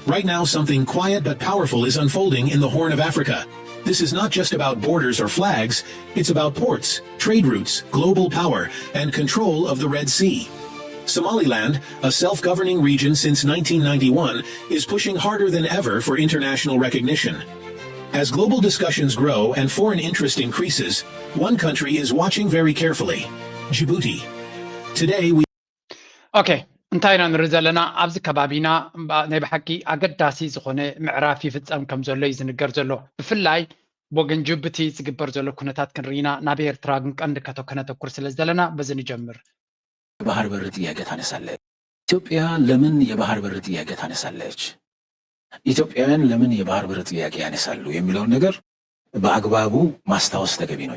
Right now, something quiet but powerful is unfolding in the Horn of Africa. This is not just about borders or flags, it's about ports, trade routes, global power, and control of the Red Sea. Somaliland, a self governing region since nineteen ninety-one, is pushing harder than ever for international recognition. As global discussions grow and foreign interest increases, one country is watching very carefully: Djibouti. Today, we ኦኬ፣ እንታይ ኢና ንርኢ ዘለና ኣብዚ ከባቢና? እምባ- ናይ ብሓቂ ኣገዳሲ ዝኾነ ምዕራፍ ይፍጸም ከም ዘሎ እዩ ዝንገር ዘሎ። ብፍላይ ብወገን ጅቡቲ ዝግበር ዘሎ ኩነታት ክንርኢና ናብ ኤርትራ ግን ቀንዲ ከተ- ከነተኩር ስለ ዘለና በዚ ንጀምር። የባህር በር ጥያቄ ታነሳለች። ኢትዮጵያ ለምን የባህር በር ጥያቄ ታነሳለች? ኢትዮጵያውያን ለምን የባህር በር ጥያቄ ያነሳሉ የሚለውን ነገር በአግባቡ ማስታወስ ተገቢ ነው።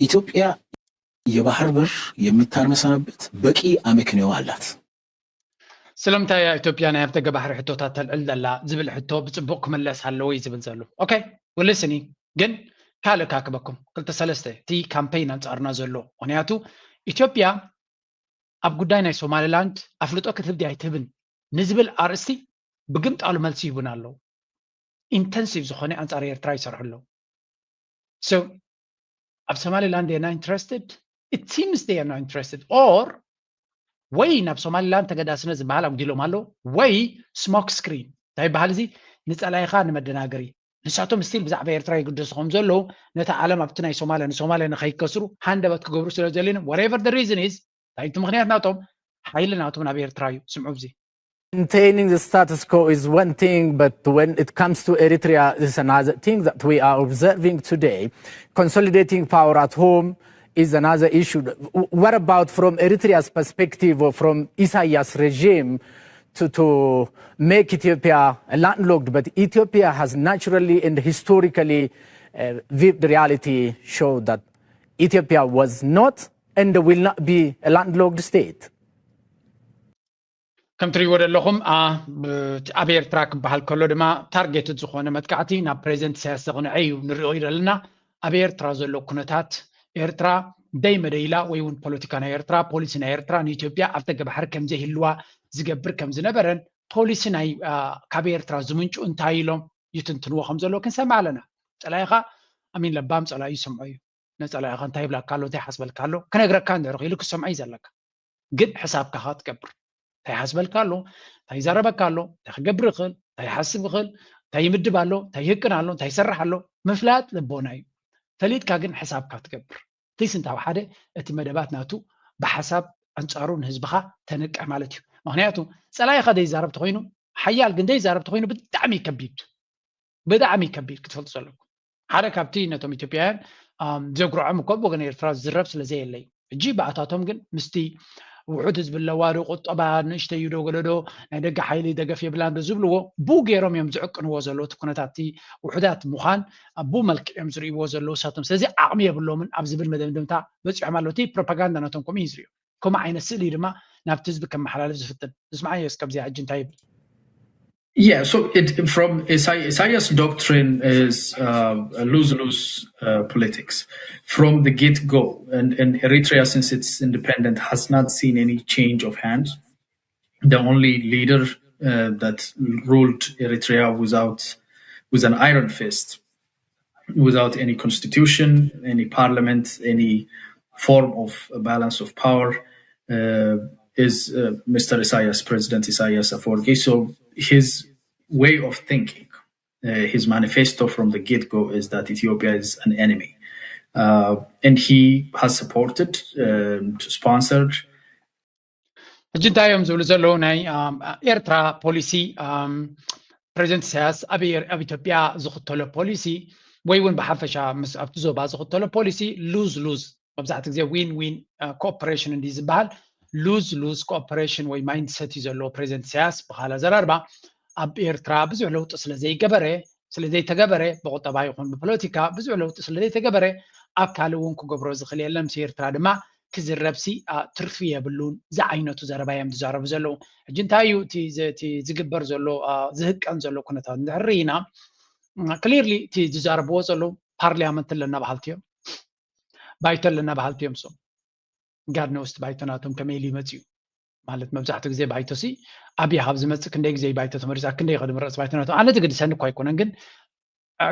ኢትዮጵያ የባህር በር የምታነሳበት በቂ አመክንዮ አላት። ስለምንታይ እያ ኢትዮጵያ ናይ ኣፍደገ ባሕሪ ሕቶታት ተልዕል ዘላ ዝብል ሕቶ ብጽቡቕ ክምለስ ኣለዎ እዩ ዝብል ዘሎ። ኦኬ፣ ወልስኒ ግን ካልእ ካክበኩም ክልተ ሰለስተ እቲ ካምፔይን ኣንጻርና ዘሎ። ምኽንያቱ ኢትዮጵያ ኣብ ጉዳይ ናይ ሶማሊላንድ ኣፍልጦ ክትህብ ድያ ኣይትህብን ንዝብል ኣርእስቲ ብግምጣሉ መልሲ ይህቡን ኣለዉ። ኢንተንሲቭ ዝኾነ ኣንጻር ኤርትራ ይሰርሑ ኣለዉ። So ኣብ ሶማሊላንድ they are not interested, it seems they are not interested, or ወይ ናብ ሶማሊላንድ ተገዳስነት ዝበሃል ኣጉዲሎም ኣለዉ ወይ ስሞክ ስክሪን እንታይ ይበሃል እዚ ንጸላኢኻ ንመደናገሪ። ንሳቶም ስቲል ብዛዕባ ኤርትራ ይግደሱ ከም ዘለዉ ነቲ ዓለም ኣብቲ ናይ ሶማልያ ንሶማልያ ንኸይከስሩ ሃንደበት ክገብሩ ስለ ዘድልዮም whatever the reason is እንታይ እቲ ምኽንያት ናቶም ሓይሊ ናቶም ናብ ኤርትራ እዩ። ስምዑ እዚ Maintaining the status quo is one thing, but when it comes to Eritrea, it's another thing that we are observing today. Consolidating power at home is another issue. W- What about from Eritrea's perspective or from Isaias' regime to, to make Ethiopia landlocked? But Ethiopia has naturally and historically uh, viewed reality show that Ethiopia was not and will not be a landlocked state. ከም ትሪእዎ ዘለኹም ኣብ ኤርትራ ክበሃል ከሎ ድማ ታርጌትድ ዝኾነ መጥቃዕቲ ናብ ፕሬዚደንት ኢሳያስ ዘቕንዐ እዩ ንሪኦ ዘለና። ኣብ ኤርትራ ዘሎ ኩነታት ኤርትራ ደይ መደይላ ወይ እውን ፖለቲካ ናይ ኤርትራ ፖሊሲ ናይ ኤርትራ ንኢትዮጵያ ኣብ ተገባሕሪ ከም ዘይህልዋ ዝገብር ከም ዝነበረን ፖሊሲ ናይ ካብ ኤርትራ ዝምንጩ እንታይ ኢሎም ይትንትንዎ ከም ዘለዎ ክንሰምዕ ኣለና። ጸላኢኻ ኣሚን ለባም ጸላኢ ይሰምዖ እዩ። ነጸላኢኻ እንታይ ይብላካ ኣሎ እንታይ ሓስበልካ ኣሎ ክነግረካ እንድሕር ክኢሉ ክሰምዖ እዩ ዘለካ። ግን ሕሳብካ ኸዓ ትገብር እንታይ ሓስበልካ ኣሎ እንታይ ይዛረበካ ኣሎ እንታይ ክገብር ይኽእል እንታይ ይሓስብ ይኽእል እንታይ ይምድብ ኣሎ እንታይ ይህቅን ኣሎ እንታይ ይሰርሕ ኣሎ ምፍላጥ ልቦና እዩ። ፈሊጥካ ግን ሕሳብካ ትገብር ፕሊስ እንታብ ሓደ እቲ መደባት ናቱ ብሓሳብ ኣንጻሩ ንህዝብኻ ተንቅሕ ማለት እዩ። ምክንያቱ ጸላኢኻ ዘይዛረብ ተኾይኑ ሓያል ግን ዘይዛረብ ተኾይኑ ብጣዕሚ ከቢድ ብጣዕሚ ከቢድ ክትፈልጡ ዘለኩም ሓደ ካብቲ ነቶም ኢትዮጵያውያን ዘጉርዖም እኮ ብወገን ኤርትራ ዝዝረብ ስለ ዘየለ እዩ። ሕጂ ብኣታቶም ግን ምስቲ ውሑድ ህዝቢ ኣለዋ ዶ ቁጠባ ንእሽተይ እዩ ዶ ገለ ዶ ናይ ደገ ሓይሊ ደገፍ የብላን ዶ ዝብልዎ ብኡ ገይሮም እዮም ዝዕቅንዎ ዘለዉ እቲ ኩነታት እቲ ውሑዳት ምዃን ብኡ መልክዕ እዮም ዝርእይዎ ዘለዉ እሳቶም ስለዚ ዓቕሚ የብሎምን ኣብ ዝብል መደምደምታ በፂሖም ኣለዉ እቲ ፕሮፓጋንዳ ናቶም ከምኡ እዩ ዝርእዮ ከምኡ ዓይነት ስእሊ ድማ ናብቲ ህዝቢ ከመሓላልፍ ዝፍትን ንስምዓዮ እስከ ኣብዚኣ ሕጂ እንታይ ይብል Yeah, so it, from Isai- Isaiah's doctrine is uh, a lose-lose uh, politics from the get-go. And, and Eritrea, since its independent, has not seen any change of hand. The only leader uh, that ruled Eritrea without, with an iron fist, without any constitution, any parliament, any form of a balance of power, uh, is uh, Mister Isaias, President Isaias Afwerki. So his way of thinking, uh, his manifesto from the get-go is that Ethiopia is an enemy. Uh, and he has supported, um, sponsored, ሕጂ እንታይ እዮም ዝብሉ ዘለዉ ናይ ኤርትራ ፖሊሲ ፕሬዚደንት ኢሳያስ ኣብ ኢትዮጵያ ዝኽተሎ ፖሊሲ ወይ እውን ብሓፈሻ ምስ ኣብቲ ዞባ ዝኽተሎ ፖሊሲ ሉዝ ሉዝ መብዛሕቲ ግዜ ዊን ዊን ኮኦፐሬሽን እንዲ ዝበሃል ሉዝ ሉዝ ኮኦፐሬሽን ወይ ማይንድሰት እዩ ዘለዎ ፕሬዚደንት ኢሳያስ ብካል ኣዘራርባ ኣብ ኤርትራ ብዙሕ ለውጢ ስለ ዘይገበረ ስለ ዘይተገበረ ብቁጠባ ይኹን ብፖለቲካ ብዙሕ ለውጢ ስለ ዘይተገበረ ኣብ ካልእ እውን ክገብሮ ዝኽእል የለን ምስ ኤርትራ ድማ ክዝረብ ሲ ትርፊ የብሉን ዝዓይነቱ ዘረባ እዮም ዝዛረቡ ዘለዉ ሕጂ እንታይ እዩ እቲ ዝግበር ዘሎ ዝህቀን ዘሎ ኩነታት እንድሕር ርኢና ክሊርሊ እቲ ዝዛረብዎ ዘለዉ ፓርሊያመንት ኣለና በሃልቲ እዮም ባይቶ ኣለና በሃልቲ እዮም ሶም ጋድ ነውስቲ ባይቶ ናቶም ከመይ ኢሉ ይመፅኡ ማለት መብዛሕትኡ ግዜ ባይቶሲ ኣብያ ካብ ዝመፅእ ክንደይ ግዜ ባይቶ ተመሪፃ ክንደይ ይኸዱ ምረፅ ባይቶ ናቶም ኣነ ዝግድሰኒ እኳ ኣይኮነን ግን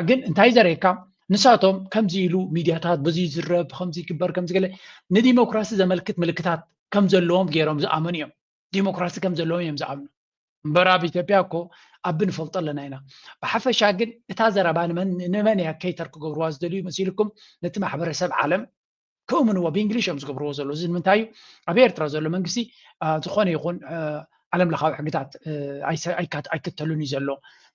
ግን እንታይ ዘርእየካ ንሳቶም ከምዚ ኢሉ ሚድያታት በዚ ይዝረብ ከምዚ ይግበር ከምዚ ገለ ንዲሞክራሲ ዘመልክት ምልክታት ከም ዘለዎም ገይሮም ዝኣመኑ እዮም ዲሞክራሲ ከም ዘለዎም እዮም ዝኣምኑ እምበር ኣብ ኢትዮጵያ እኮ ኣብ ንፈልጦ ኣለና ኢና ብሓፈሻ ግን እታ ዘረባ ንመን እያ ከይተር ክገብርዋ ዝደልዩ መሲልኩም ነቲ ማሕበረሰብ ዓለም ክእምንዎ ብእንግሊሽ እዮም ዝገብርዎ ዘሎ እዚ ንምንታይ እዩ ኣብ ኤርትራ ዘሎ መንግስቲ ዝኾነ ይኹን ዓለም ለኻዊ ሕግታት ኣይከተሉን እዩ ዘሎ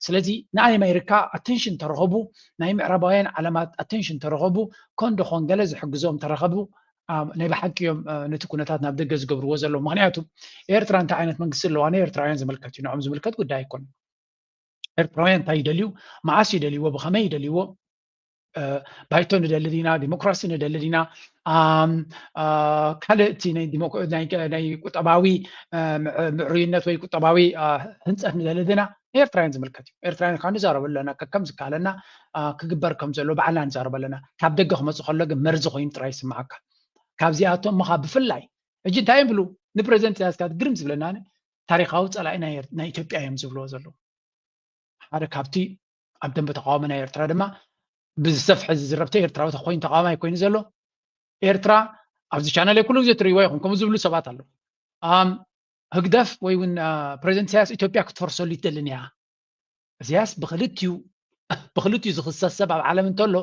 ስለዚ ናይ ኣሜሪካ ኣቴንሽን ተረኸቡ ናይ ምዕራባውያን ዓለማት ኣቴንሽን ተረኸቡ ኮንዶ ኾን ገለ ዝሕግዞም ተረኸቡ ናይ ብሓቂ እዮም ነቲ ኩነታት ናብ ደገ ዝገብርዎ ዘለዉ ምክንያቱ ኤርትራ እንታይ ዓይነት መንግስቲ ኣለዋ ንኤርትራውያን ዝምልከት እዩ ንዖም ዝምልከት ጉዳይ ኣይኮን ኤርትራውያን እንታይ ይደልዩ መዓስ ይደልይዎ ብኸመይ ይደልይዎ ባይቶ ንደሊ ዲና ዲሞክራሲ ንደሊ ዲና ካልእ እቲ ናይ ቁጠባዊ ምዕሩይነት ወይ ቁጠባዊ ህንፀት ንደሊ ዲና ኤርትራውያን ዝምልከት እዩ ኤርትራውያን ካብ ንዛረበሉ ኣለና ከከም ዝከኣለና ክግበር ከም ዘሎ ባዕልና ንዛረበ ኣለና ካብ ደገ ክመፁ ከሎ ግን መርዚ ኮይኑ ጥራይ ይስምዓካ ካብዚኣቶም ምኻ ብፍላይ ሕጂ እንታይ እዮም ብሉ ንፕሬዚደንት ኢሳያስ ግርም ዝብለና ታሪካዊ ፀላኢ ናይ ኢትዮጵያ እዮም ዝብልዎ ዘለዉ ሓደ ካብቲ ኣብ ደንበ ተቃውሞ ናይ ኤርትራ ድማ ብዝሰፍሐ ዝዝረብተ ኤርትራዊ ተኮይኑ ተቃዋማይ ኮይኑ ዘሎ ኤርትራ ኣብዚ ቻነል ኩሉ ግዜ ትርእይዎ ይኹም ከምኡ ዝብሉ ሰባት ኣለዉ ህግደፍ ወይ እውን ፕሬዚደንት ኢሳያስ ኢትዮጵያ ክትፈርሰሉ ይትደልን እያ እዚያስ ብክልትዩ ብክልትዩ ዝክሰስ ሰብ ኣብ ዓለም እንተሎ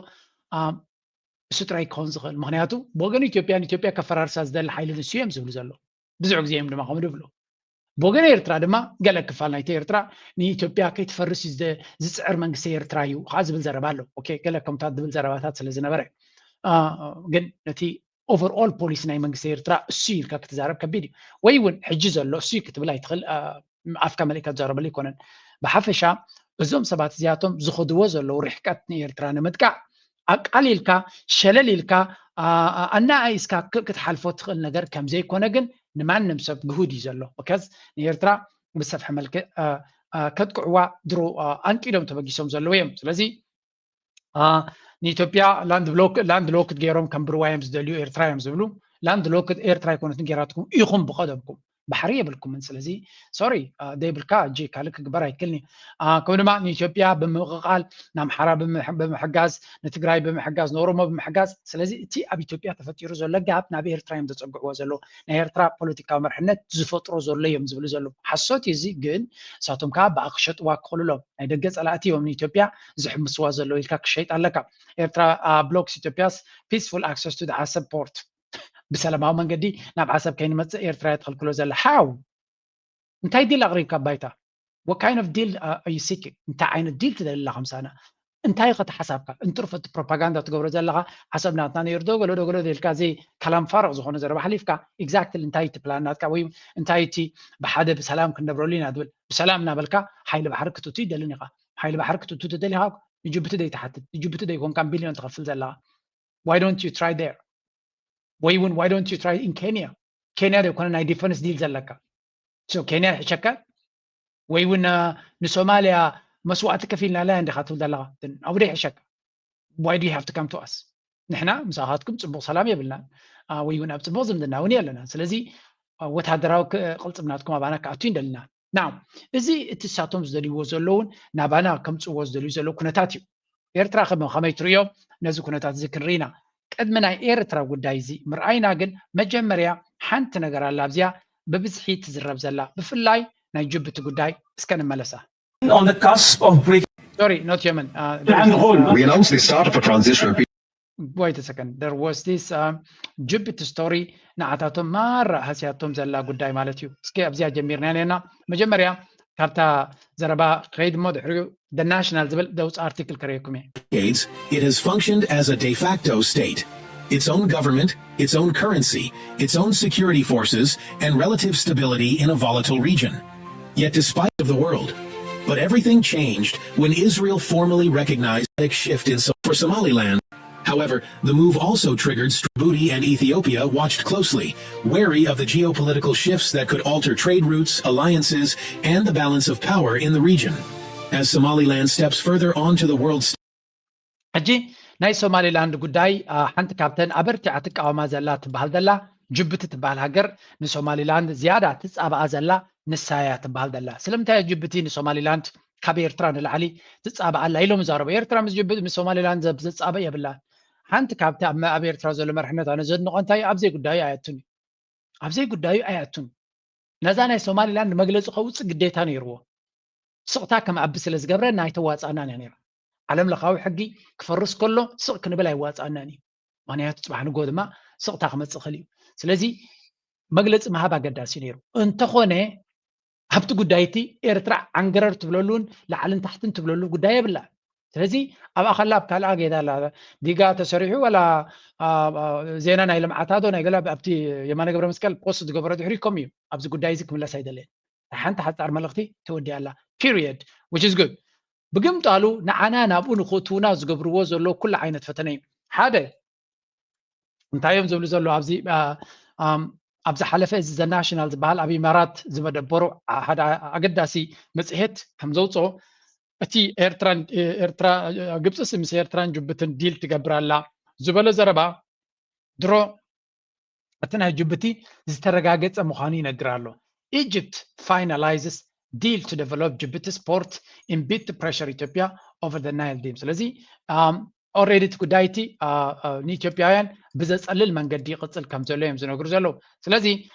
እሱ ጥራይ ክኸውን ዝኽእል ምክንያቱ ብወገን ኢትዮጵያን ኢትዮጵያ ከፈራርሳ ዝደሊ ሓይሊ ንሱ እዮም ዝብሉ ዘሎ ብዙሕ ግዜ እዮም ድማ ከምኡ ዝብሉ ብወገን ኤርትራ ድማ ገለ ክፋል ናይቲ ኤርትራ ንኢትዮጵያ ከይትፈርስ ዝፅዕር መንግስቲ ኤርትራ እዩ ከዓ ዝብል ዘረባ ኣሎ ገለ ከምታት ዝብል ዘረባታት ስለ ዝነበረ ግን ነቲ overall policy ናይ መንግስቲ ኤርትራ እሱ ኢልካ ክትዛረብ ከቢድ እዩ ወይ እውን ሕጂ ዘሎ እሱ ክትብል ኣይትኽእል ኣፍካ መሊእካ ትዛረበሉ ኣይኮነን ብሓፈሻ እዞም ሰባት እዚኣቶም ዝኸድዎ ዘለዉ ርሕቀት ንኤርትራ ንምጥቃዕ ኣቃሊልካ ሸለል ኢልካ ኣናኣይስካ ክትሓልፎ ትኽእል ነገር ከምዘይኮነ ግን ንማንም ሰብ ግሁድ እዩ ዘሎ ከዝ ንኤርትራ ብሰፍሐ መልክዕ ከጥቅዕዋ ድሮ ኣንቂዶም ተበጊሶም ዘለዉ እዮም ስለዚ ንኢትዮጵያ ላንድ ሎክድ ገይሮም ከም ብርዋ እዮም ዝደልዩ ኤርትራ እዮም ዝብሉ ላንድ ሎክድ ኤርትራ ኣይኮነትን ገይራትኩም ኢኹም ብቀደምኩም ባሕሪ የብልኩምን ስለዚ ሶሪ ደይብልካ እጂ ካልእ ክግበር ኣይክልኒ ከምኡ ድማ ንኢትዮጵያ ብምቕቓል ንኣምሓራ ብምሕጋዝ ንትግራይ ብምሕጋዝ ንኦሮሞ ብምሕጋዝ ስለዚ እቲ ኣብ ኢትዮጵያ ተፈጢሩ ዘሎ ጋብ ናብ ኤርትራ እዮም ዘፀግዕዎ ዘለዉ ናይ ኤርትራ ፖለቲካዊ መርሕነት ዝፈጥሮ ዘሎ እዮም ዝብሉ ዘለዉ ሓሶት እዩ እዚ ግን ንሳቶም ከዓ ብኣ ክሸጥዋ ክኽእሉ ኣለዎም ናይ ደገ ፀላእቲ እዮም ንኢትዮጵያ ዝሕምስዋ ዘለዉ ኢልካ ክሸይጥ ኣለካ ኤርትራ ብሎክስ ኢትዮጵያስ peaceful access to the Assab port ብሰላማዊ መንገዲ ናብ ዓሰብ ከይንመፅእ ኤርትራ እያ ትኽልክሎ ዘላ how እንታይ ዲል ኣቕሪብካ ባይታ what kind of deal are you seeking እንታይ ዓይነት ዲል ትደሊ ኣለኻ ምሳና እንታይ ኢኻ ተሓሳብካ እንትርፎ እቲ ፕሮፓጋንዳ ትገብሮ ዘለኻ ዓሰብ ናትና ነይሩ ዶ ገሎ ዶ ገሎ ኢልካ ዘይ ከላም ፋርቕ ዝኾነ ዘረባ ሓሊፍካ exactly እንታይ እቲ ፕላን ናትካ ወይ እንታይ እቲ ብሓደ ብሰላም ክንነብረሉ ኢና ትብል ብሰላም እናበልካ ሓይሊ ባሕሪ ክትእቱ ይደልን ኢኻ ሓይሊ ባሕሪ ክትእቱ ትደሊኻ ንጅቡቲ ደይትሓትት ንጅቡቲ ደይኮንካ ቢልዮን ትኸፍል ዘለኻ why don't you try there ወይ እውን why don't you try in Kenya Kenya ዘይኮነ ናይ defence deal ዘለካ so Kenya ይሕሸካ ወይ እውን ንሶማልያ መስዋእቲ ከፊልናላ እንዲኻ ትብል ዘለኻ ኣብኡ ደይሕሸካ why do you have to come to us ንሕና ምሳኻትኩም ፅቡቕ ሰላም የብልናን ወይ እውን ኣብ ፅቡቕ ዝምድና እውን የለና ስለዚ ወታደራዊ ቅልፅም ናትኩም ኣባና ክኣቱ ይንደልና now እዚ እቲ ሳቶም ዝደልይዎ ዘለውን ናባና ከምፅዎ ዝደልዩ ዘለዉ ኩነታት እዩ ኤርትራ ከመይ ትርእዮ ነዚ ኩነታት እዚ ክንርኢ ኢና ቅድሚ ናይ ኤርትራ ጉዳይ እዚ ምርኣይና ግን መጀመርያ ሓንቲ ነገር ኣላ ኣብዚኣ ብብዝሒ ትዝረብ ዘላ ብፍላይ ናይ ጅቡቲ ጉዳይ እስከ ንመለሳ on the cusp of breaking sorry not Yemen uh, and hold We announced the start of a transition period. wait a second there was this uh, Djibouti story ንዓታቶም ማራ ሃስያቶም ዘላ ጉዳይ ማለት እዩ እስኪ ኣብዚኣ ጀሚርና ነና መጀመርያ ካብታ ዘረባ ክኸይድ እሞ ድሕሪኡ the national ዝብል ደውፅ ኣርቲክል ከርእየኩም እየ decades, it has functioned as a de facto state, its own government, its own currency, its own security forces, and relative stability in a volatile region. Yet, despite of the world, but everything changed when Israel formally recognized a shift in so- for Somaliland. However, the move also triggered Djibouti and Ethiopia watched closely, wary of the geopolitical shifts that could alter trade routes, alliances, and the balance of power in the region. As Somaliland steps further onto the world stage, ሕጂ ናይ ሶማሊላንድ ጉዳይ ሓንቲ ካብተን ኣበርቲዓ ትቃወማ ዘላ ትበሃል ዘላ ጅቡቲ ትበሃል ሃገር ንሶማሊላንድ ዝያዳ ትፃባኣ ዘላ ንሳ እያ ትበሃል ዘላ። ስለምንታይ እያ ጅቡቲ ንሶማሊላንድ ካብ ኤርትራ ንላዕሊ ትፃባኣላ ኢሎም ይዛረቡ። ኤርትራ ምስ ጅቡቲ፣ ምስ ሶማሊላንድ ዘብ-፣ ዘፃበ የብላን። ሓንቲ ካብቲ ኣብ፣ ኣብ ኤርትራ ዘሎ መርሕነት ኣነ ዘድንቖ እንታይ ኣብዘይ ጉዳዩ ኣየቱን እዩ። ኣብዘይ ጉዳዩ ኣየቱን። ነዛ ናይ ሶማሊላንድ መግለፂ ከውፅእ ግዴታ ነይርዎ። ስቕታ ከም ኣቢ ስለ ዝገብረና ኣይተዋፃእናን እያ ነይራ። ዓለም ለኻዊ ሕጊ ክፈርስ ከሎ ስቕ ክንብል ኣይዋፃእናን እዩ። ምክንያቱ ፅባሕ ንጎ ድማ ስቕታ ክመፅእ ክእል እዩ። ስለዚ መግለፂ ምሃብ ኣገዳሲ ነይሩ። እንተኾነ ኣብቲ ጉዳይ እቲ ኤርትራ ዓንገረር ትብለሉን ላዕልን ታሕትን ትብለሉ ጉዳይ የብላ። ስለዚ ኣብኣ ከላ ኣብ ካልኣ ጌዳ ኣላ። ዲጋ ተሰሪሑ ዋላ፣ አ፣ አ፣ ዜና ናይ ልምዓታ ዶ ናይ ገለ ኣብቲ የማነ ገብረ መስቀል ፖስት ዝገበሮ ድሕሪ ከም እዩ። ኣብዚ ጉዳይ እዚ ክምለስ ኣይደለየን። ሓንቲ ሓጻር መልእኽቲ ተወዲኣ ኣላ። ፒሪየድ። Which is good። ብግምጣሉ ንዓና ናብኡ ንኽእትውና ዝገብርዎ ዘሎ ኩሉ ዓይነት ፈተነ እዩ። ሓደ እንታይ እዮም ዝብሉ ዘለዉ ኣብዚ፣ አ፣ ኣም፣ ኣብ ዝሓለፈ እዚ ዘ ናሽናል ዝበሃል ኣብ ኢማራት ዝመደበሩ ሓደ ኣገዳሲ መጽሔት ከም ዘውፅኦ፣ እቲ ኤርትራን፣ ኤርትራ፣ ግብፅስ ምስ ኤርትራን ጅቡትን ዲል ትገብር ኣላ ዝበሎ ዘረባ ድሮ እቲ ናይ ጅቡቲ ዝተረጋገጸ ምዃኑ ይነግር ኣሎ። Egypt finalizes deal to develop Djibouti's port in bid to pressure Ethiopia over the Nile dam። ስለዚ፣ ኣም፣ ኦልሬዲ እቲ ጉዳይ እቲ፣ አ፣ አ፣ ንኢትዮጵያውያን ብዘጸልል መንገዲ ይቕጽል ከም ዘሎ እዮም ዝነግሩ ዘለዉ። ስለዚ፣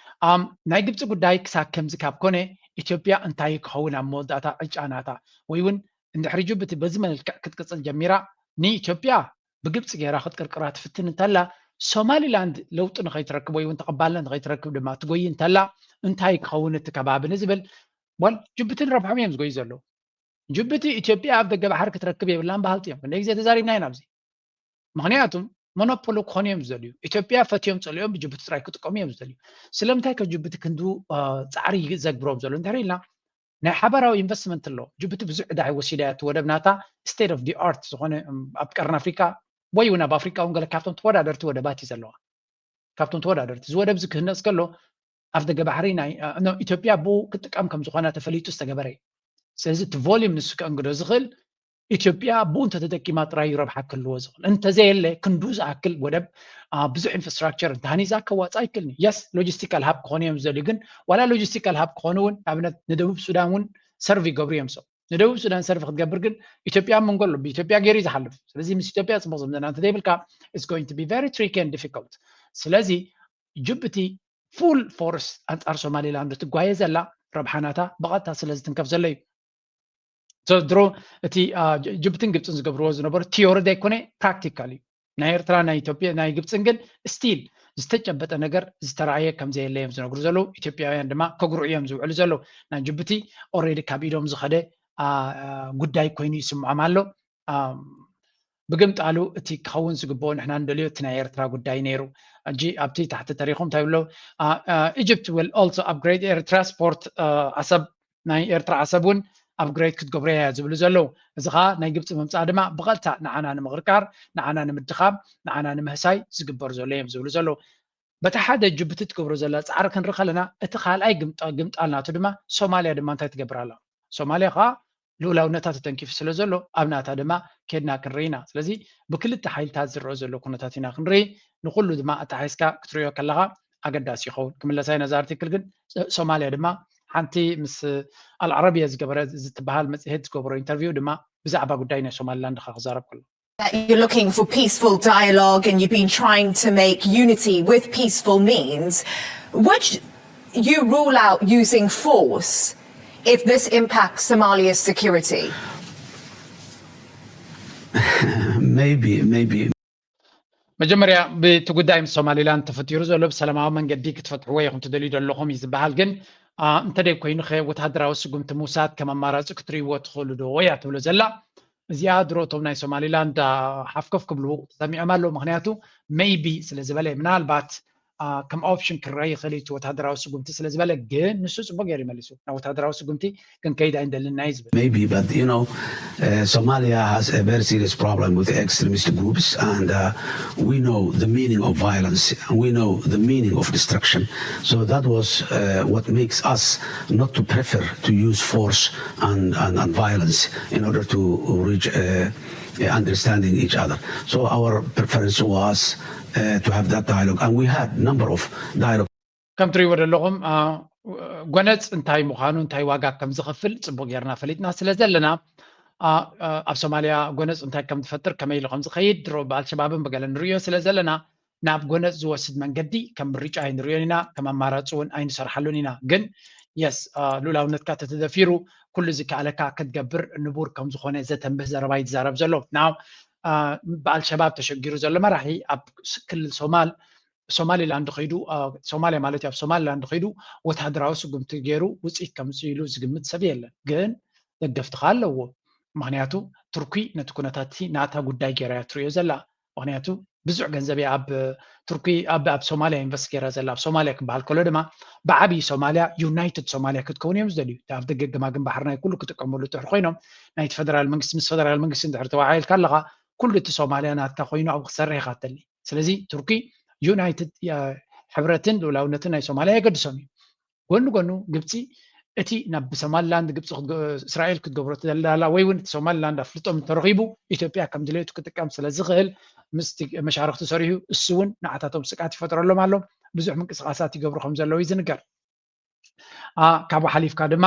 ኣም፣ ናይ ግብጺ ጉዳይ ክሳብ ከምዚ ካብ ኮነ፣ ኢትዮጵያ እንታይ ክኸውን ኣብ መወዳእታ ዕጫ ናታ? ወይ እውን እንድሕሪ ጅቡቲ በዚ መልክዕ ክትቅጽል ጀሚራ፣ ንኢትዮጵያ ብግብጺ ገይራ ክትቅርቅራ ትፍትን እንተላ፣ ሶማሊላንድ ለውጢ ንኸይትረክብ ወይ እውን ተቐባልነት ንኸይትረክብ ድማ ትጎይ እንተላ፣ እንታይ ክኸውን እቲ ከባቢ ንዝብል፣ ወል፣ ጅቡቲ ንረብሖም እዮም ዝጎዩ ዘለዉ። ጅቡቲ ኢትዮጵያ ኣብ ደገ ባሕሪ ክትረክብ የብላን በሃልቲ እዮም። ክንደይ ግዜ ተዛሪብና ኢና ኣብዚ። ምኽንያቱም ሞኖፖሎ ክኾኑ እዮም ዝደልዩ። ኢትዮጵያ ፈትዮም ጸሊኦም ብጅቡቲ ጥራይ ክጥቀሙ እዮም ዝደልዩ። ስለምንታይ ከ ጅቡቲ ክንዱ፣ አ፣ ጻዕሪ ዘግብሮም ዘሎ እንድሕር ኢልና፣ ናይ ሓባራዊ ኢንቨስትመንት ኣሎ። ጅቡቲ ብዙሕ ዕዳ ወሲዳ እያ። እቲ ወደብ ናታ ስቴት ኦፍ ዲ ኣርት ዝኾነ፣ እም፣ ኣብ ቀርኒ ኣፍሪካ ወይ እውን ኣብ ኣፍሪካ እውን ገለ ካብቶም ተወዳደርቲ ወደባት እዩ ዘለዋ። ካብቶም ተወዳደርቲ። እዚ ወደብ እዚ ክህነፅ ከሎ ኣብ ደገ ባሕሪ ናይ፣ አ፣ ኖ፣ ኢትዮጵያ ብኡ ክትጥቀም ከም ዝኾነ ተፈሊጡ ዝተገበረ እዩ። ስለዚ እቲ ቮሊዩም ንሱ ከእንግዶ ዝኽእል ኢትዮጵያ ብኡ እንተተጠቂማ ጥራይ እዩ ረብሓ ክህልዎ ዝኽእል። እንተዘየለ ክንዱ ዝኣክል ወደብ፣ አ፣ ብዙሕ ኢንፍራስትራክቸር እንተሃኒዛ ከዋፅእ ኣይክእልን እዩ። የስ፣ ሎጂስቲካል ሃብ ክኾኑ እዮም ዝደልዩ፣ ግን ዋላ ሎጂስቲካል ሃብ ክኾኑ እውን ንኣብነት ንደቡብ ሱዳን እውን ሰርቭ ይገብሩ እዮም። ሰው ንደቡብ ሱዳን ሰርቭ ክትገብር ግን ኢትዮጵያ ኣብ መንጎ ኣሎ፣ ብኢትዮጵያ ገይሩ እዩ ዝሓልፍ። ስለዚ ምስ ኢትዮጵያ ፅቡቕ ዝምድና እንተዘይብልካ it's going to be very tricky and difficult። ስለዚ ጅቡቲ ፉል ፎርስ ኣንጻር ሶማሊላንድ ትጓየ ዘላ ረብሓ ናታ ብቐጥታ ስለ ዝትንከፍ ዘሎ እዩ። So ድሮ እቲ፣ አ፣ ጅ-፣ ጅቡትን ግብፅን ዝገብርዎ ዝነበሩ ቲዮሪ ዘይኮነ ፕራክቲካል እዩ። ናይ ኤርትራ፣ ናይ ኢትዮጵያ፣ ናይ ግብፅን ግን ስቲል ዝተጨበጠ ነገር ዝተረኣየ ከም ዘየለ እዮም ዝነግሩ ዘለዉ። ኢትዮጵያውያን ድማ ከጉርዑ እዮም ዝውዕሉ ዘለዉ። ናይ ጅቡቲ ኦልሬዲ ካብ ኢዶም ዝኸደ፣ አ፣ አ፣ ጉዳይ ኮይኑ ይስምዖም ኣሎ። አ፣ ብግምጣሉ እቲ ክኸውን ዝግብኦ ንሕና ንደልዮ እቲ ናይ ኤርትራ ጉዳይ ነይሩ። ሕጂ ኣብቲ ታሕቲ ተሪኹም እንታይ ብሎ? አ፣ አ፣ Egypt will also upgrade Eritrea's port፣ አ፣ ዓሰብ፣ ናይ ኤርትራ ዓሰብ እውን ኣፕግሬድ ክትገብሮ እያ ዝብሉ ዘለዉ። እዚ ኸዓ ናይ ግብፂ ምምፃእ ድማ ብቐጥታ ንዓና ንምቕርቃር፣ ንዓና ንምድኻም፣ ንዓና ንምህሳይ ዝግበር ዘሎ እዮም ዝብሉ ዘለዉ። በቲ ሓደ ጅቡቲ ትገብሮ ዘላ ፃዕሪ ክንርኢ ከለና፣ እቲ ካልኣይ ግምጣ-፣ ግምጣል ናቱ ድማ ሶማልያ ድማ እንታይ ትገብር ኣላ? ሶማልያ ኸዓ ልኡላውነታ ተተንኪፉ ስለ ዘሎ ኣብ ናታ ድማ ኬድና ክንርኢ ኢና። ስለዚ ብክልተ ሓይልታት ዝረአ ዘሎ ኩነታት ኢና ክንርኢ። ንኹሉ ድማ ኣተሓሒዝካ ክትሪኦ ከለኻ ኣገዳሲ ይኸውን። ክምለሳ ኢና ነዛ ኣርቲክል፣ ግን ሶማልያ ድማ ሓንቲ ምስ ኣልዓረብያ ዝገበረ፣ ዝትበሃል መጽሔት ዝገበሮ ኢንተርቪው ድማ ብዛዕባ ጉዳይ ናይ ሶማሊላንድ ኸ ክዛረብ ከሎ። That you're looking for peaceful dialogue and you've been trying to make unity with peaceful means. Would you rule out using force if this impacts Somalia's security? Maybe, maybe. መጀመርያ ብቲ ጉዳይ ምስ ሶማሊላንድ ተፈጢሩ ዘሎ ብሰላማዊ መንገዲ ክትፈትሕዎ ኢኹም ትደልዩ ዘለኹም እዩ ዝበሃል። ግን፣ አ፣ እንተደይ ኮይኑ ኸ ወተሃደራዊ ስጉምቲ ምውሳድ ከም ኣማራፂ ክትርእይዎ ትኽእሉ ዶ እያ ትብሎ ዘላ። እዚኣ ድሮ እቶም ናይ ሶማሊላንድ፣ አ፣ ሓፍከፍ ክብሉ ተሰሚዖም ኣለዉ። ምኽንያቱ ሜይቢ ስለ ዝበለ ምናልባት፣ አ፣ ከም ኦፕሽን ክረአ ይኽእል እዩ እቲ ወተሃደራዊ ስጉምቲ ስለ ዝበለ፣ ግን ንሱ ፅቡቅ ገይሩ ይመሊሱ። ናብ ወተሃደራዊ ስጉምቲ ክንከይድ ኣይንደልን ናይ ዝብል። Maybe, but you know, uh, Somalia has a very serious problem with extremist groups, and uh, we know the meaning of violence, and we know the meaning of destruction. So that was uh, what makes us not to prefer to use force and, and, and violence in order to reach a, uh, understanding each other. So our preference was uh, to have that dialogue, and we had number of dialogue. ከም ትሪእዎ ዘለኹም ጎነፅ እንታይ ምዃኑ እንታይ ዋጋ ከም ዝኸፍል ፅቡቅ ጌርና ፈሊጥና ስለ ዘለና ኣብ ሶማልያ ጎነፅ እንታይ ከም ዝፈጥር ከመይ ኢሉ ከም ዝኸይድ ድሮ ብኣልሸባብን ብገለን ንሪኦ ስለ ዘለና ናብ ጎነፅ ዝወስድ መንገዲ ከም ምርጫ ኣይንሪኦን ኢና፣ ከም ኣማራፂ እውን ኣይንሰርሓሉን ኢና። ግን የስ ልኡላውነትካ ተተደፊሩ ኩሉ ዝከኣለካ ክትገብር ንቡር ከም ዝኾነ ዘተንብህ ዘረባ እዩ ዝዛረብ ዘሎ። ናው ብኣልሸባብ ተሸጊሩ ዘሎ መራሒ ኣብ ክልል ሶማል ሶማሊላንድ ኸይዱ ሶማሊያ ማለት ኣብ ሶማሊላንድ ኸይዱ ወታደራዊ ስጉምቲ ገይሩ ውፅኢት ከምፅእ ኢሉ ዝግምት ሰብ የለን። ግን ደገፍትኻ ኣለዎ። ምክንያቱ ቱርኪ ነቲ ኩነታት ናታ ጉዳይ ገይራ እያ ትሪኦ ዘላ። ምክንያቱ ብዙሕ ገንዘብ እያ ኣብ ቱርኪ ኣብ ኣብ ሶማሊያ ኢንቨስት ገይራ ዘላ። ኣብ ሶማሊያ ክበሃል ከሎ ድማ ብዓብዪ ሶማሊያ ዩናይትድ ሶማሊያ ክትከውን እዮም ዝደልዩ። ኣብ ደገ ገማግም ባሕሪ ናይ ኩሉ ክጥቀመሉ ድሕሪ ኮይኖም ናይቲ ፈደራል መንግስቲ ምስ ፈደራል መንግስቲ እንድሕር ተዋሃሂልካ ኣለኻ ኩሉ እቲ ሶማሊያ ናትካ ኮይኑ ኣብኡ ክትሰርሕ ኢኻ ትደሊ። ስለዚ ቱርኪ ዩናይትድ ሕብረትን ልኡላውነትን ናይ ሶማሊያ የገድሶም እዩ። ጎኒ ጎኑ ግብፂ እቲ ናብ ብሶማሊላንድ ግብፂ እስራኤል ክትገብሮ ትደላላ ወይ እውን እቲ ሶማሊላንድ ኣፍልጦም እንተረኺቡ ኢትዮጵያ ከም ድሌቱ ክጥቀም ስለ ዝኽእል ምስቲ መሻርክቱ ሰሪሑ እሱ እውን ንዓታቶም ስቃት ይፈጥረሎም ኣሎ። ብዙሕ ምንቅስቃሳት ይገብሩ ከም ዘለዉ እዩ ዝንገር። ካብኡ ሓሊፍካ ድማ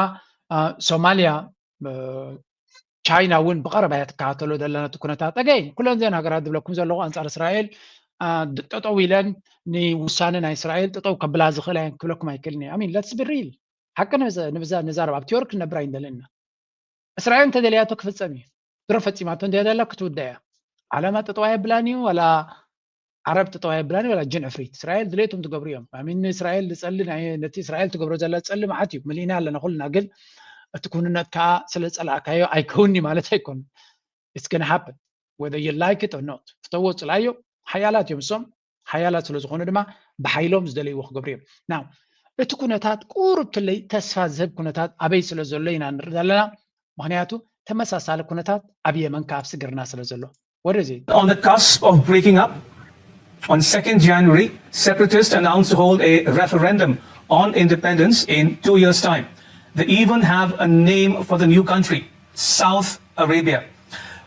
ሶማሊያ ቻይና እውን ብቐረባ እያ ትከታተሎ ዘለና እቲ ኩነታት። ኣገይን ኩለን እዘን ሃገራት ዝብለኩም ዘለኹ ኣንፃር እስራኤል ጠጠው ኢለን ንውሳነ ናይ እስራኤል ጠጠው ከብላ ዝኽእላ እየን ክብለኩም ኣይክእልን እየ። ሚን ለትስ ቢ ሪል ሓቂ ንዛረብ ኣብ ቲዮሪ ክንነብር ኣይንደልን ኢና። እስራኤል እንተደልያቶ ክፍፀም እዩ። ድሮ ፈፂማቶ እንተደላ ክትውዳ እያ። ዓለማ ጠጠው ኣየብላን እዩ ዋላ ዓረብ ጠጠው ኣየብላን ዋላ ጅን ዕፍሪት እስራኤል ድሌቶም ትገብሩ እዮም። ሚን እስራኤል ዝፀሊ ነቲ እስራኤል ትገብሮ ዘላ ዝፀሊ መዓት እዩ። ምልኢና ኣለና ኩልና። ግን እቲ ኩንነት ከዓ ስለ ዝፀላእካዮ ኣይከውኒ ማለት ኣይኮን። It's gonna happen whether you like it or not። ፍተዎ ፅላዮ ሓያላት እዮም እሶም። ሓያላት ስለ ዝኾኑ ድማ ብሓይሎም ዝደለይዎ ክገብሩ እዮም። ናው እቲ ኩነታት ቁሩብ ትለይ ተስፋ ዝህብ ኩነታት ኣበይ ስለ ዘሎ ኢና ንርኢ ዘለና። ምክንያቱ ተመሳሳሊ ኩነታት ኣብ የመን ከዓ ኣብ ስግርና ስለ ዘሎ ወደዚ On the cusp of breaking up, on second January, separatists announced to hold a referendum on independence in two years' time. They even have a name for the new country, South Arabia.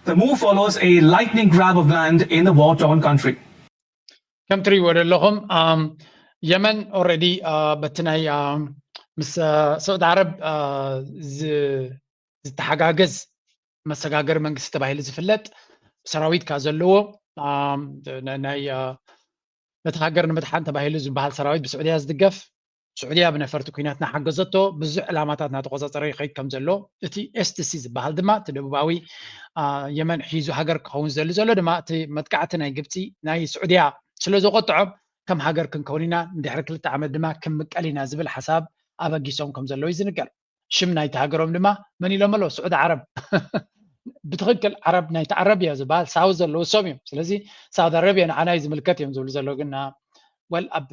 The move follows a lightning grab of land in the war-torn country. ከም ትሪእዎ ዘለኹም የመን ኦረዲ በቲ ናይ ምስ ስዑድ ዓረብ ዝተሓጋገዝ መሰጋገሪ መንግስቲ ተባሂሉ ዝፍለጥ ሰራዊት ካ ዘለዎ ናይ ነቲ ሃገር ንምድሓን ተባሂሉ ዝበሃል ሰራዊት ብስዑድያ ዝድገፍ ስዑድያ ብነፈርቲ ኩናት እናሓገዘቶ ብዙሕ ዕላማታት እናተቆፃፀረ ይኸይድ ከም ዘሎ እቲ ኤስቲሲ ዝበሃል ድማ እቲ ደቡባዊ የመን ሒዙ ሃገር ክኸውን ዝደሊ ዘሎ ድማ እቲ መጥቃዕቲ ናይ ግብፂ ናይ ስዑድያ ስለ ዘቆጥዖም ከም ሃገር ክንከውን ኢና እንድሕሪ ክልተ ዓመት ድማ ክንምቀል ኢና ዝብል ሓሳብ ኣበጊሶም ከም ዘለዉ እዩ ዝንገር። ሽም ናይቲ ሃገሮም ድማ መን ኢሎም ኣለዉ? ስዑድ ዓረብ። ብትኽክል ዓረብ ናይቲ ዓረብ እያ ዝበሃል ሳውዝ ዘለዉ እሶም እዮም። ስለዚ ሳውዲ ኣረብያ ንዓና እዩ ዝምልከት እዮም ዝብሉ ዘለዉ ግን ወል ኣብ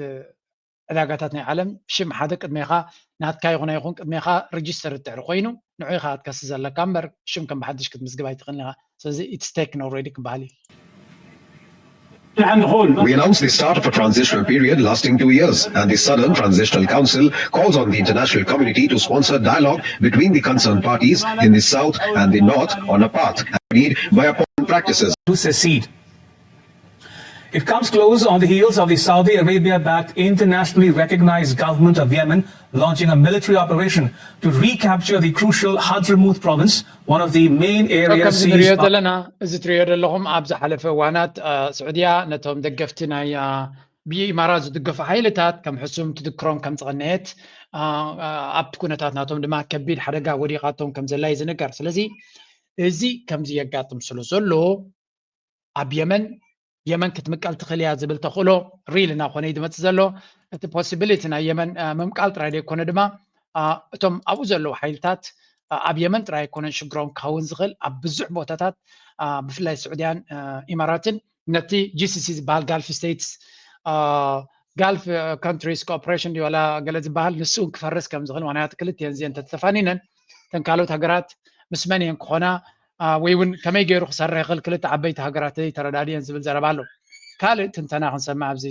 ዕዳጋታት ናይ ዓለም ሽም ሓደ ቅድሜኻ ናትካ ይኹን ኣይኹን ቅድሜኻ ሬጅስተር ትሕሪ ኮይኑ ንዑ ኢኻ ክትከሲ ዘለካ እምበር ሽም ከም ብሓድሽ ክትምዝግብ ኣይትኽእልን ኢኻ። ስለዚ it's taken already ክበሃል እዩ። We announced the start of a transitional period lasting two years, and the Southern Transitional Council calls on the international community to sponsor dialogue between the concerned parties in the South and the North on a path agreed by upon practices. To secede. It comes close on the heels of the Saudi Arabia-backed internationally recognized government of Yemen launching a military operation to recapture the crucial Hadramawt province, one of the main areas seized by ዘለና እዚ ትሪኦ ዘለኹም ኣብ ዝሓለፈ እዋናት ስዑድያ ነቶም ደገፍቲ ናይ ብኢማራት ዝድገፉ ሓይልታት ከም ሕሱም ትድክሮም ከም ዝቐነየት ኣብቲ ኩነታት ናቶም ድማ ከቢድ ሓደጋ ወዲቓቶም ከም ዘላ እዩ ዝንገር። ስለዚ እዚ ከምዚ የጋጥም ስለ ዘሎ ኣብ የመን የመን ክትምቀል ትኽእል እያ ዝብል ተኽእሎ ሪል እናኾነ እዩ ዝመፅእ ዘሎ። እቲ ፖሲቢሊቲ ናይ የመን ምምቃል ጥራይ ዘይኮነ ድማ እቶም ኣብኡ ዘለዉ ሓይልታት ኣብ የመን ጥራይ ኣይኮነን ሽግሮም ክኸውን ዝኽእል ኣብ ብዙሕ ቦታታት ብፍላይ ስዑድያን ኢማራትን ነቲ ጂሲሲ ዝበሃል ጋልፍ ስቴትስ ጋልፍ ካንትሪስ ኮኦፕሬሽን ድዩ ዋላ ገለ ዝበሃል ንሱ እውን ክፈርስ ከም ዝኽእል ምክንያቱ ክልቲአን እዚአን እንተተፋኒነን እተን ካልኦት ሃገራት ምስ መን እየን ክኾና ወይ እውን ከመይ ገይሩ ክሰርሕ ይኽእል ክልተ ዓበይቲ ሃገራት ተረዳድየን ዝብል ዘረባ ኣሎ። ካልእ ትንተና ክንሰምዕ ኣብዚ